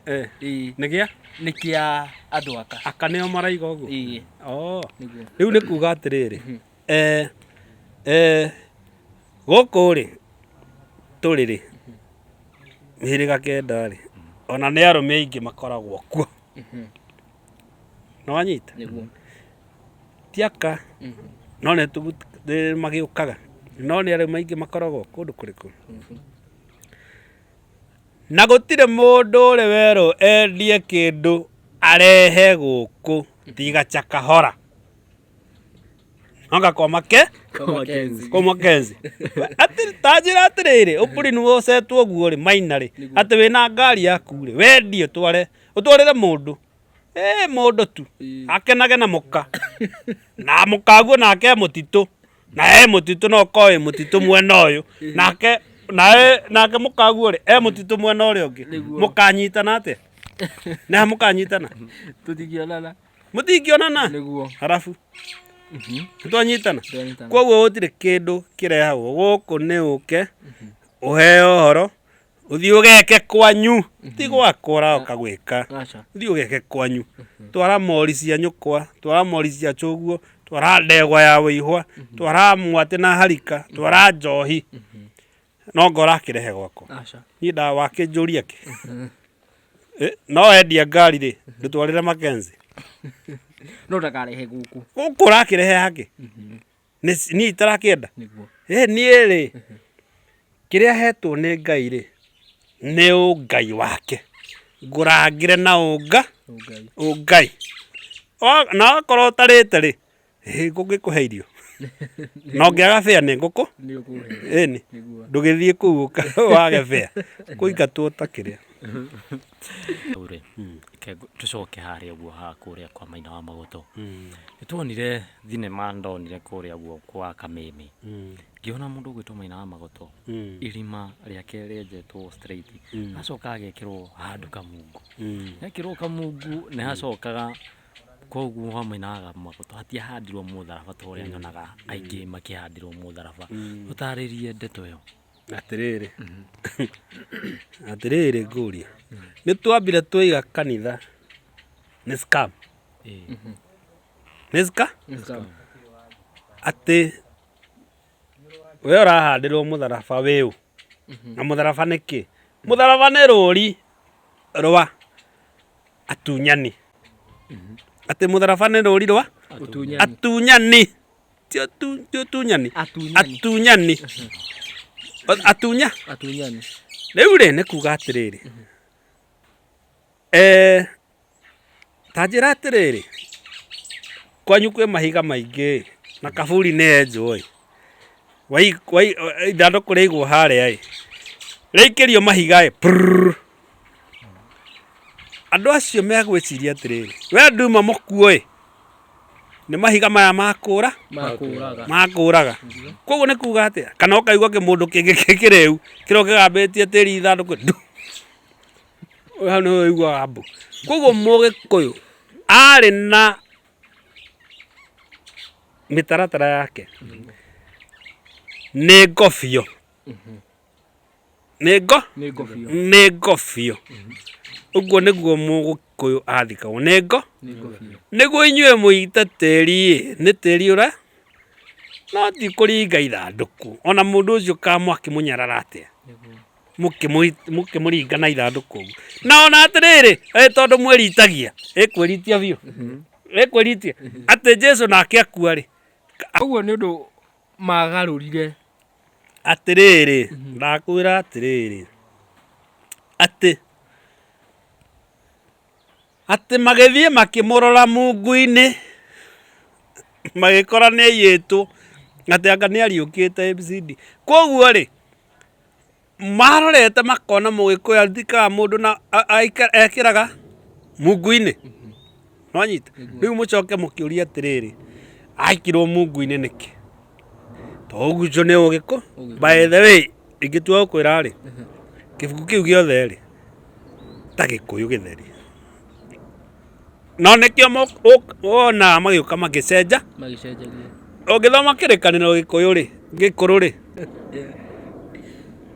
Nĩ gĩa? Nĩ kĩa andũ aka. Aka nĩo maraiga ũguo? Ĩĩ. Oh. Nĩguo. Rĩu nĩ kuga atĩrĩrĩ, gũkũ rĩ tũrĩ rĩ mĩhĩrĩga kenda rĩ, ona nĩ arũme aingĩ makoragwo kuo. Nĩ wanyita? Nĩguo. Ti aka, no nĩ magĩũkaga, no nĩ arũme aingĩ makoragwo kũndũ kũrĩkũ? Na gũtirĩ mũndũ ũrĩ werũ endie kĩndũ arehe gũkũ tiga Chakahora. Noga kwa make Kwa Mackenzie. Kwa Mackenzie. Atĩ ta njĩra atĩrĩrĩ, ũmbũri nĩ wocetwo ũguo rĩ, maina rĩ, atĩ wĩna ngari yaku rĩ, wendie ũtware, ũtwarĩre mũndũ. Ĩ mũndũ tu, akenage na mũka. Na mũkaguo nake e mũtitũ. Na e mũtitũ no ũkorwo wĩ mũtitũ mwena ũyũ. Nake nae nake mũkaguo rĩ, e mũtitũ mwena ũrĩa ũngĩ. Mũkanyitana atĩa? Nĩ ha mũkanyitana? Tũtingĩonana. Mũtingĩonana? Nĩguo. Harabu. Nĩtwanyitana? Twanyitana. Koguo gũtirĩ kĩndũ kĩrehagwo gũkũ, nĩ ũke ũheo ũhoro, ũthiĩ ũgeke kwanyu, ti gwakwa ũroka gwĩka. Aca. Ũthiĩ ũgeke kwanyu, twara mori cia nyũkwa, twara mori cia cũguo, twara ndegwa ya wĩihwa, twara mwatĩ na harika, twara njohi, no ngo ũrakĩrehe gwakwa? Aca. Niĩ ndawakĩnjũria kĩ? No endia ngari rĩ, ndũtwarĩre Mackenzie. No ndakarehe gũkũ. Gũkũ ũrakĩrehe hakĩ? Niĩ itarakĩenda. Nĩguo. Niĩ rĩ, kĩrĩa hetwo nĩ Ngai rĩ, nĩ ũngai wake. Ngũrangĩre na ũnga, Ũngai. Ũngai. Na wakorwo ũtarĩte rĩ, ngũgĩkũhe irio. Na ũngĩaga bĩa nĩ ngũkũ? Nĩ ũkũhe. Ĩni. Nĩguo. Ndũgĩthiĩ kũu wage bĩa. Kũingatwo ta kĩrĩa. Rĩu rĩ, reke tũcoke harĩa ũguo ha kũrĩa kwa Maina wa Magoto. Nĩ tuonire thinema ndonire kũrĩa ũguo kwa Kameme. Ngĩona mũndũ ũgwĩtwo Maina wa Magoto, irima rĩake rĩenjetwo straight, acoka agekĩrwo handũ kamungu. Ekĩrwo kamungu nĩ hacokaga koguo kwa Maina wa Magoto hatiahandirwo mũtharaba ta ũrĩa nyonaga aingĩ makĩhandirwo mũtharaba. Ũtarĩrie ndeto ĩyo. Atĩrĩrĩ, atĩrĩrĩ ngũrie, nĩ twambire twaiga kanitha nĩ scam. Nĩ scam? Atĩ we ũrahandĩrwo mũtharaba wĩ ũ? Na mũtharaba nĩ kĩ? Mũtharaba nĩ rũri rwa atunyani. Atĩ mũtharaba nĩ rũri rwa Ũtunyani. Atunyani. Ti ũtunyani. Atunyani. Atunyani. Atunya. Atunyani. Rĩu rĩ nĩ kuga atĩrĩrĩ. Ta njĩra atĩrĩrĩ, kwanyu kwĩ mahiga maingĩ na kaburi nĩ yenjwo ĩ, ithandũkũ rĩaigwo harĩa ĩ, rĩaikĩrio mahiga ĩ, prrrr, andũ acio megwĩciria atĩrĩrĩ, we nduma mũkuũ ĩ, nĩ mahiga maya makũra Makũraga. Makũraga. Koguo nĩ kuga atĩa? Kana ũkaigua kĩmũndũ kĩngĩ kĩrĩu kĩroka kĩgambĩtie tĩri ithandũkũ ndu. Hau nĩho ũiguaga mbu. Koguo mũgĩkũyũ arĩ na mĩtaratara yake nĩ ngobio. Nĩ ngo? Nĩ ngobio. Nĩ ngobio. Ũguo nĩguo mũgĩkũyũ athikagwo. Nĩ ngo? Nĩ ngobio. Nĩguo inyuĩ mũite tĩri ĩ, nĩ tĩri ũrĩa? No ti kũringa ithandũkũ. Ona mũndũ ũcio kamwakĩmũnyarara atĩa? Mũkĩmũringa na ithandũkũ ũguo. Na ona atĩrĩrĩ, tondũ mwĩritagia, ĩkwĩritia biũ. Ĩkwĩritia. Atĩ Jesu nake akua rĩ. Ũguo nĩ ũndũ magarũrire. Atĩrĩrĩ, ndakwĩra atĩrĩrĩ, atĩ atĩ magĩthiĩ makĩmũrora mungu-inĩ. Magĩkora nĩ aiyĩtwo atĩ anga nĩ ariũkĩte ABCD. Koguo rĩ, marorete makona Mũgĩkũyũ athikaga mũndũ na ekĩraga mungu-inĩ. Nĩwanyita? Rĩu mũcoke mũkĩũrie atĩrĩrĩ, aikirwo mungu-inĩ nĩkĩ? To ũguo nĩ Ũgĩkũyũ. By the way, ingĩtua gũkwĩra rĩ, kĩbuku kĩu gĩothe rĩ, ta Gĩkũyũ gĩtheri. No nĩkĩo wonaga magĩũka magĩcenja. Magĩcenjagia. Ũngĩthoma kĩrĩkanĩro gĩkũyũ rĩ, gĩkũrũ rĩ,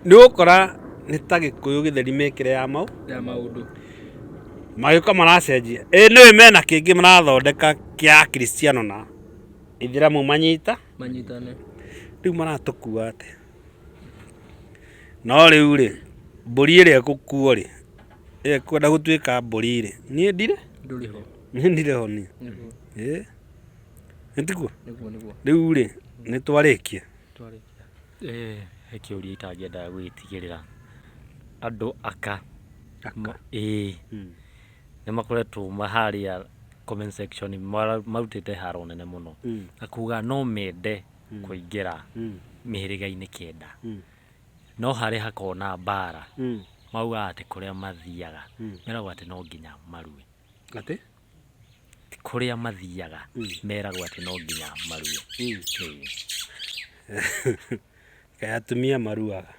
nĩ ũgũkora nĩ ta Gĩkũyũ gĩtheri mĩkĩre ya mau. Ya maũndũ. Magĩũka maracenjia. Ĩ nĩũĩ mena kĩngĩ marathondeka kĩa Akristiano na Ithĩramu manyita. Manyitane. Rĩu maratũkua atĩa? No rĩu rĩ, mbũri ĩrĩa ĩgũkuo rĩ, ĩrĩa ĩkwenda gũtuĩka mbũri rĩ, niĩ ndirĩ? Ndũrĩ ho. Niĩ ndirĩ ho niĩ. Nĩguo. Ĩĩ. Nĩ tiguo? Nĩguo nĩguo. Rĩu rĩ, nĩ twarĩkia? Twarĩkia. He kĩũria itangĩendaga gwĩtigĩrĩra. Andũ aka. Aka. Ĩĩ. Nĩ makoretwo harĩa comment section marutĩte haro nene mũno. Na kuga no mende kũingĩra mĩhĩrĩga-inĩ kenda. No harĩa hakoragwo na mbara, maugaga atĩ kũrĩa mathiaga, meragwo atĩ no nginya marue. Atĩ? Kũrĩa mathiaga, meragwo atĩ no nginya marue. Ĩĩ. Kaĩ atumia maruaga?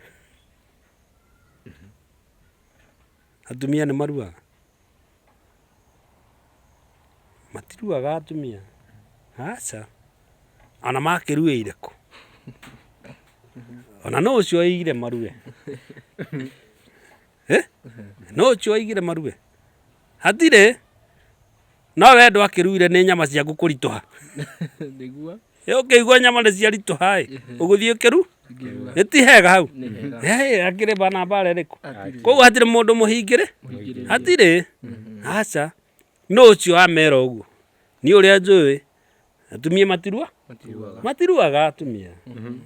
Atumia nĩ maruaga? Matiruaga atumia. Aca. Ona makĩruĩire kũ? Ona nũ ũcio oigire marue? Eh? Nũ ũcio oigire marue? Hatirĩ. No we ndwakĩruire nĩ nyama ciaku kũritũha. Nĩguo. Ĩ ũkĩigua nyama nĩ ciaritũha ĩ, ũgũthiĩ ũkĩru? Ngĩrua. Nĩ ti hega hau? Nĩ hega. Ĩ, hakĩrĩ bana mbara ĩrĩkũ? Hatirĩ. Koguo hatirĩ mũndũ mũhingĩrĩ? Mũhingĩrĩrie. Hatirĩ. Aca. Nũ ũcio wamera ũguo? Niĩ ũrĩa njũĩ, atumia matirua? Matiruaga. Matiruaga atumia.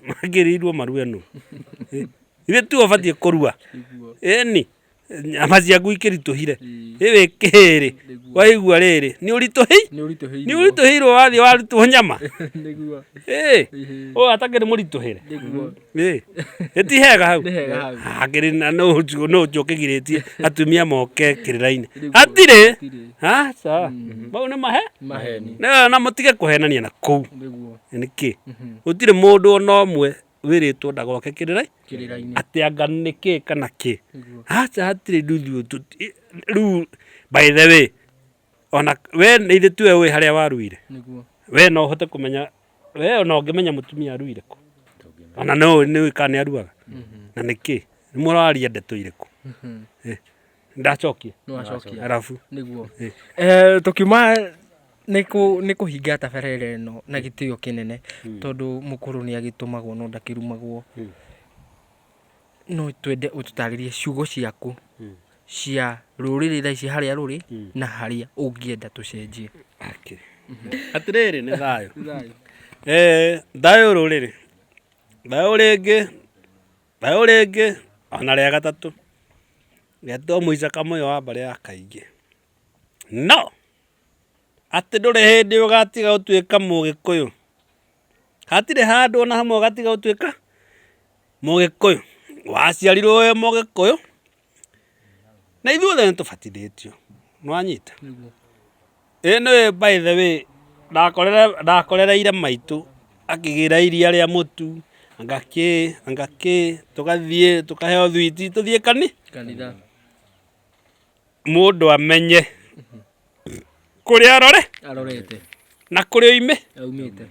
Magĩrĩirwo marue nũ? Ithuĩ tiwe ũbatiĩ kũrua. Nĩguo. Ĩni. Nyama ciaku ikĩritũhire. Ĩĩ. Ĩ wĩ kĩrĩ. Nĩguo. Waigua rĩrĩ, nĩ ũritũhĩ? Nĩ ũritũhĩirwo. Nĩ ũritũhĩirwo wathiĩ warutwo nyama. Nĩguo. Ĩ. Ĩhĩ. Ũyũ atakĩrĩ mũritũhĩre. Nĩguo. Ĩ. Ĩ ti hega hau? Nĩ hega hau. Hakĩrĩ na nũ ũcio nũ ũcio ũkĩgirĩtie atumia moke kĩrĩra-inĩ. Nĩguo. Hatirĩ. Hatirĩ. Aca. Mau nĩ mahe? Maheni. Na mũtige kũhenania na kũu. Nĩguo. Nĩkĩ? Gũtirĩ mũndũ ona ũmwe wĩrĩtwo ndagoke kĩrĩra Kĩrĩra-inĩ. atĩ anga nĩ kĩ kana kĩ. Nĩguo. Aca hatirĩ nduthu rĩu by the way ona we nĩ ithuĩ tiwe ũĩ harĩa waruire. Nĩguo. We no ũhote kũmenya we ona ũngĩmenya mũtumia aruire kũ. Ona no nĩ ũĩ kana nĩ aruaga. Na nĩkĩ? Nĩ mũraria ndeto irĩkũ? Ndacokia. Nĩ wacokia. Arabu. Nĩguo. Ĩ. Eh, tũkiuma nĩ kũ- nĩ kũhinga tabarĩra ĩno na gĩtĩo kĩnene tondũ mũkũrũ nĩ agĩtũmagwo no ndakĩrumagwo. No twende ũtũtarĩrie ciugo ciaku cia rũrĩrĩ thaa ici harĩa rũrĩ na harĩa ũngĩenda tũcenjie. Okay. Atĩrĩrĩ nĩ thayũ. Eh, thayũ rũrĩrĩ. Thayũ rĩngĩ, thayũ rĩngĩ, ona rĩa gatatũ. Getwo mũica kamũyũ wa mbarĩ ya kaingĩ. No, atĩ ndũrĩ hĩndĩ ũgatiga gũtuĩka mũgĩkũyũ. Hatirĩ handũ ona hamwe ũgatiga gũtuĩka mũgĩkũyũ. Waciarirwo wĩ mũgĩkũyũ, na ithuothe nĩ tũbatithĩtio. Nĩ wanyita? Ĩ nĩ by the way, ndakorereire maitũ akĩgĩra iria rĩa mũtu, anga kĩ, anga kĩ, tũgathiĩ tũkaheo thwiti tũthiĩ Kanitha. Mũndũ amenye kũrĩa arore Arorete. na kũrĩa oime Aumĩte.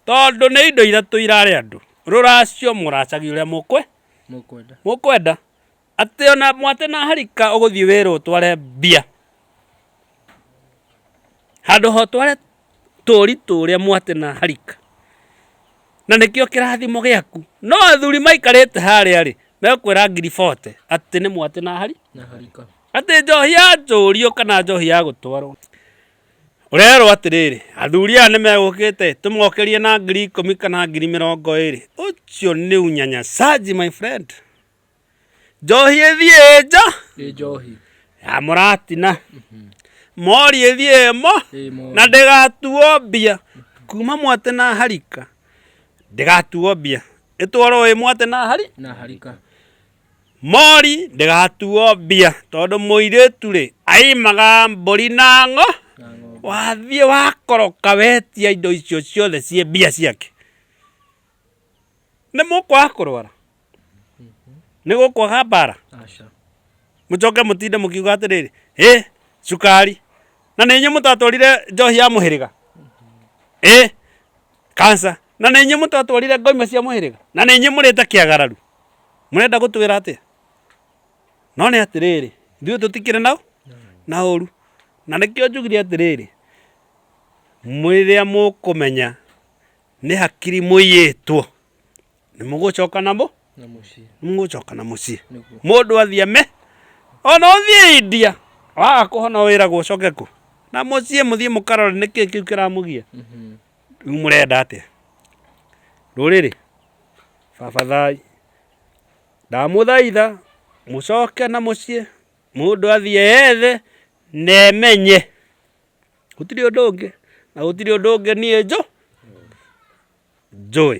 tondũ nĩ indo ithatũ irarĩ andũ rũracio mũracagia ũrĩa mũkwe Mũkwenda. mũkwenda atĩ ona mwate na harika ũgũthiĩ wĩrwo ũtware mbia handũ ha ũtware tũri tũrĩa mwate na harika na nĩkĩo kĩrathimo gĩaku no athuri maikarĩte harĩa rĩ mekwĩra ngiri bote atĩ nĩ mwate na hari Na harika. atĩ njohi ya njũrio kana njohi ya gũtwarwo ũrerwo atĩrĩrĩ athuri aya nĩ megũkĩte tũmokĩrie na 10,000 kana 20,000 ũcio nĩ unyanyasaji my friend njohi ĩthiĩ nja Ĩ njohi. ya mũratina mori ĩthiĩ mo Ĩ mori. na ndĩgatuo mbia. Kuma mwatĩ na harika ndĩgatuo mbia, ĩtwarwo ĩ mwatĩ na hari Na harika. Mori ndĩgatuo mbia tondũ mũirĩtu rĩ aimaga mbũri na ng'o Na ng'ombe. Wathiĩ wakoroka wetia indo icio ciothe ciĩ mbia ciake, nĩ mũkwaga kũrwara, nĩ gũkwaga mbara. Aca. Mũcoke mũtinde mũkiuga atĩrĩrĩ, ĩ cukari, na nĩ inyuĩ mũtatwarire njohi ya mũhĩrĩga, ĩ kansa, na nĩ inyuĩ mũtatwarire ngoima cia mũhĩrĩga, na nĩ inyuĩ mũrĩte kĩagararu. Mũrenda gũtwĩra atĩa? No nĩ atĩrĩrĩ, ithuĩ tũtikĩrĩ nao na ũru, na nĩkĩo njugire atĩrĩrĩ, rĩrĩa mũkũmenya nĩ hakiri mũiyĩtwo, nĩ mũgũcoka na mũ Na mũciĩ. nĩ mũgũcoka na mũciĩ. Nĩguo. Mũndũ athiĩ ame ona ũthiĩ India waga kũhona wĩragwo ũcoke kũ na mũciĩ, mũthiĩ mũkarore nĩkĩ kĩu kĩramũgia. Rĩu mũrenda atĩa rũrĩrĩ? Baba thai, ndamũthaitha mũcoke na mũciĩ, mũndũ athiĩ ethe na emenye gũtirĩ ũndũ ũngĩ, na gũtirĩ ũndũ ũngĩ niĩ njũĩ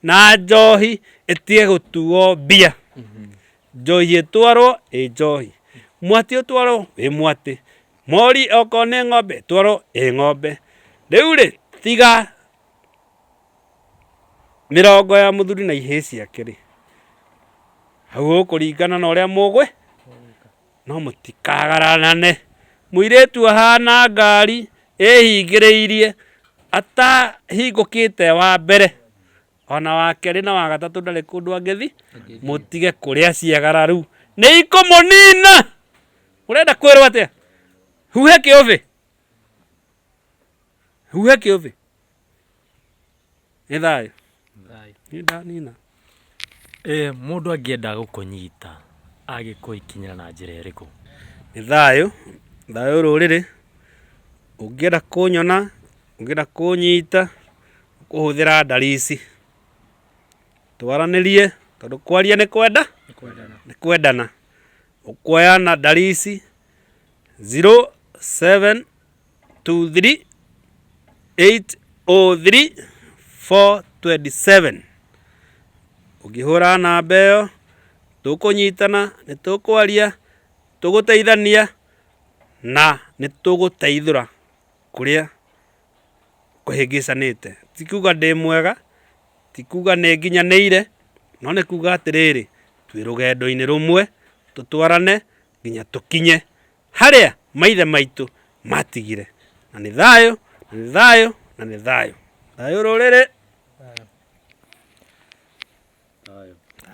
na njohi ĩtige gũtuo mbia. Njohi ĩtwarwo ĩ njohi, mwatĩ ũtwarwo wĩ mwatĩ, mori okorwo nĩ ng'ombe ĩtwarwo ĩ ng'ombe. Rĩu rĩ, tiga mĩrongo ya mũthuri na ihĩĩ ciake rĩ, hau ũkũringana na ũrĩa mũgwĩ, no mũtikagararane. Mũirĩtu ahana ngari ĩhingĩrĩirie, atahingũkĩte wa mbere ona wa kerĩ na wa gatatũ ndarĩ kũndũ angĩthi. Mũtige kũrĩa ciagararu, nĩ ikũmũnina. Ũrenda kwĩrwo atĩa? Huhe kĩũbĩ, huhe kĩũbĩ. Nĩ thayũ. Thayũ. Nĩ ndanina. Ĩ mũndũ angĩenda gũkũnyita agĩkũikinyĩra na njĩra ĩrĩkũ? Nĩ thayũ, thayũ rũrĩrĩ. Ũngĩenda kũnyona, ũngĩenda kũnyita, ũkũhũthĩra ndari ici twaranĩrie, tondũ kwaria nĩ kwenda. Nĩ kwendana. Nĩ kwendana. Ũkuoya na ndari ici 0723 803 427. Ũngĩhũra namba ĩyo, tũkũnyitana, nĩ tũkwaria, tũgũteithania na nĩ tũgũteithũra kũrĩa kũhĩngĩcanĩte. Ti kuga ndĩ mwega, ti kuga nĩ nginyanĩire, no nĩ kuga atĩrĩrĩ, twĩ rũgendo-inĩ rũmwe, tũtwarane nginya tũkinye harĩa maithe maitũ matigire. Na nĩ thayũ, na nĩ thayũ, na nĩ thayũ. Thayũ rũrĩrĩ.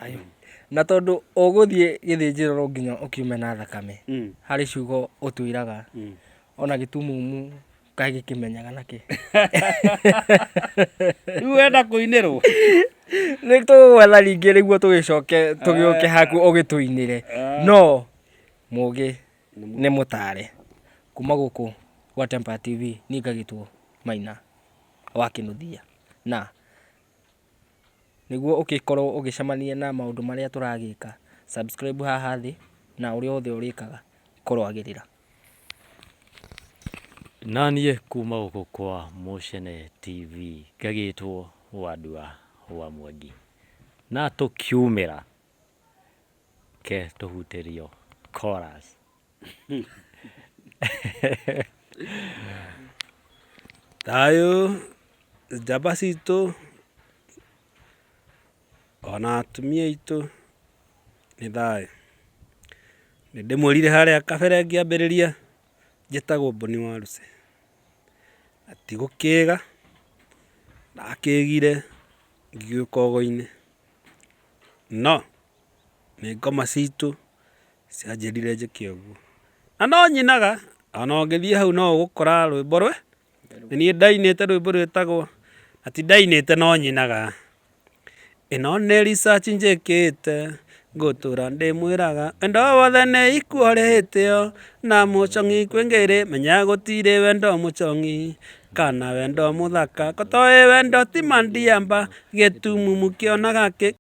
Thayũ. Na tondũ ũgũthiĩ gĩthĩnjĩro no nginya ũkiume na thakame, harĩ ciugo ũtwĩraga ona gĩtumumu kaĩ gĩkĩmenyaga nakĩ. Rĩu wenda kũinĩrwo? Nĩ tũgũgwetha rĩngĩ nĩguo tũgĩcoke tũgĩũke haku ũgĩtũinĩre. No mũgĩ nĩ mũtare. Kuma gũkũ gwa Tempa TV, niĩ ngagĩtwo Maina wa Kĩnuthia. Na nĩguo ũgĩkorwo ũgĩcemania na maũndũ marĩa tũragĩka, subscribe haha thĩ, na ũrĩa wothe ũrĩkaga kũroagĩrĩra. Na niĩ kuma gũkũ kwa Mũcene TV ngagĩtwo Wandua wa Mwangi, na tũkiumĩra ke tũhutĩrio chorus. Thayũ njamba citũ ona atumia aitũ, nĩ thayũ. Nĩ ndĩmwĩrire harĩa kabere ngĩambĩrĩria, njĩtagwo Mboni wa Lucy. Na ti gũkĩga, ndakĩgire ngĩũka ũgo-inĩ, no nĩ ngoma citũ cianjĩrire njĩke ũguo. Na no nyinaga, ona ũngĩthiĩ hau no ũgũkora rwĩmbo rwe, nĩ niĩ ndainĩte rwĩmbo rwĩtagwo, na ti ndainĩte no nyinaga. Ĩno nĩ research njĩkĩte, ngũtũra ndĩmwĩraga, wendo wothe nĩ ikuorĩtio, na mũcong'i kwĩngĩrĩ, menya gũtirĩ wendo mũcong'i, kana wendo mũthaka, kotoĩ wendo ti mandiamba, gĩtumumu kĩonaga kĩ.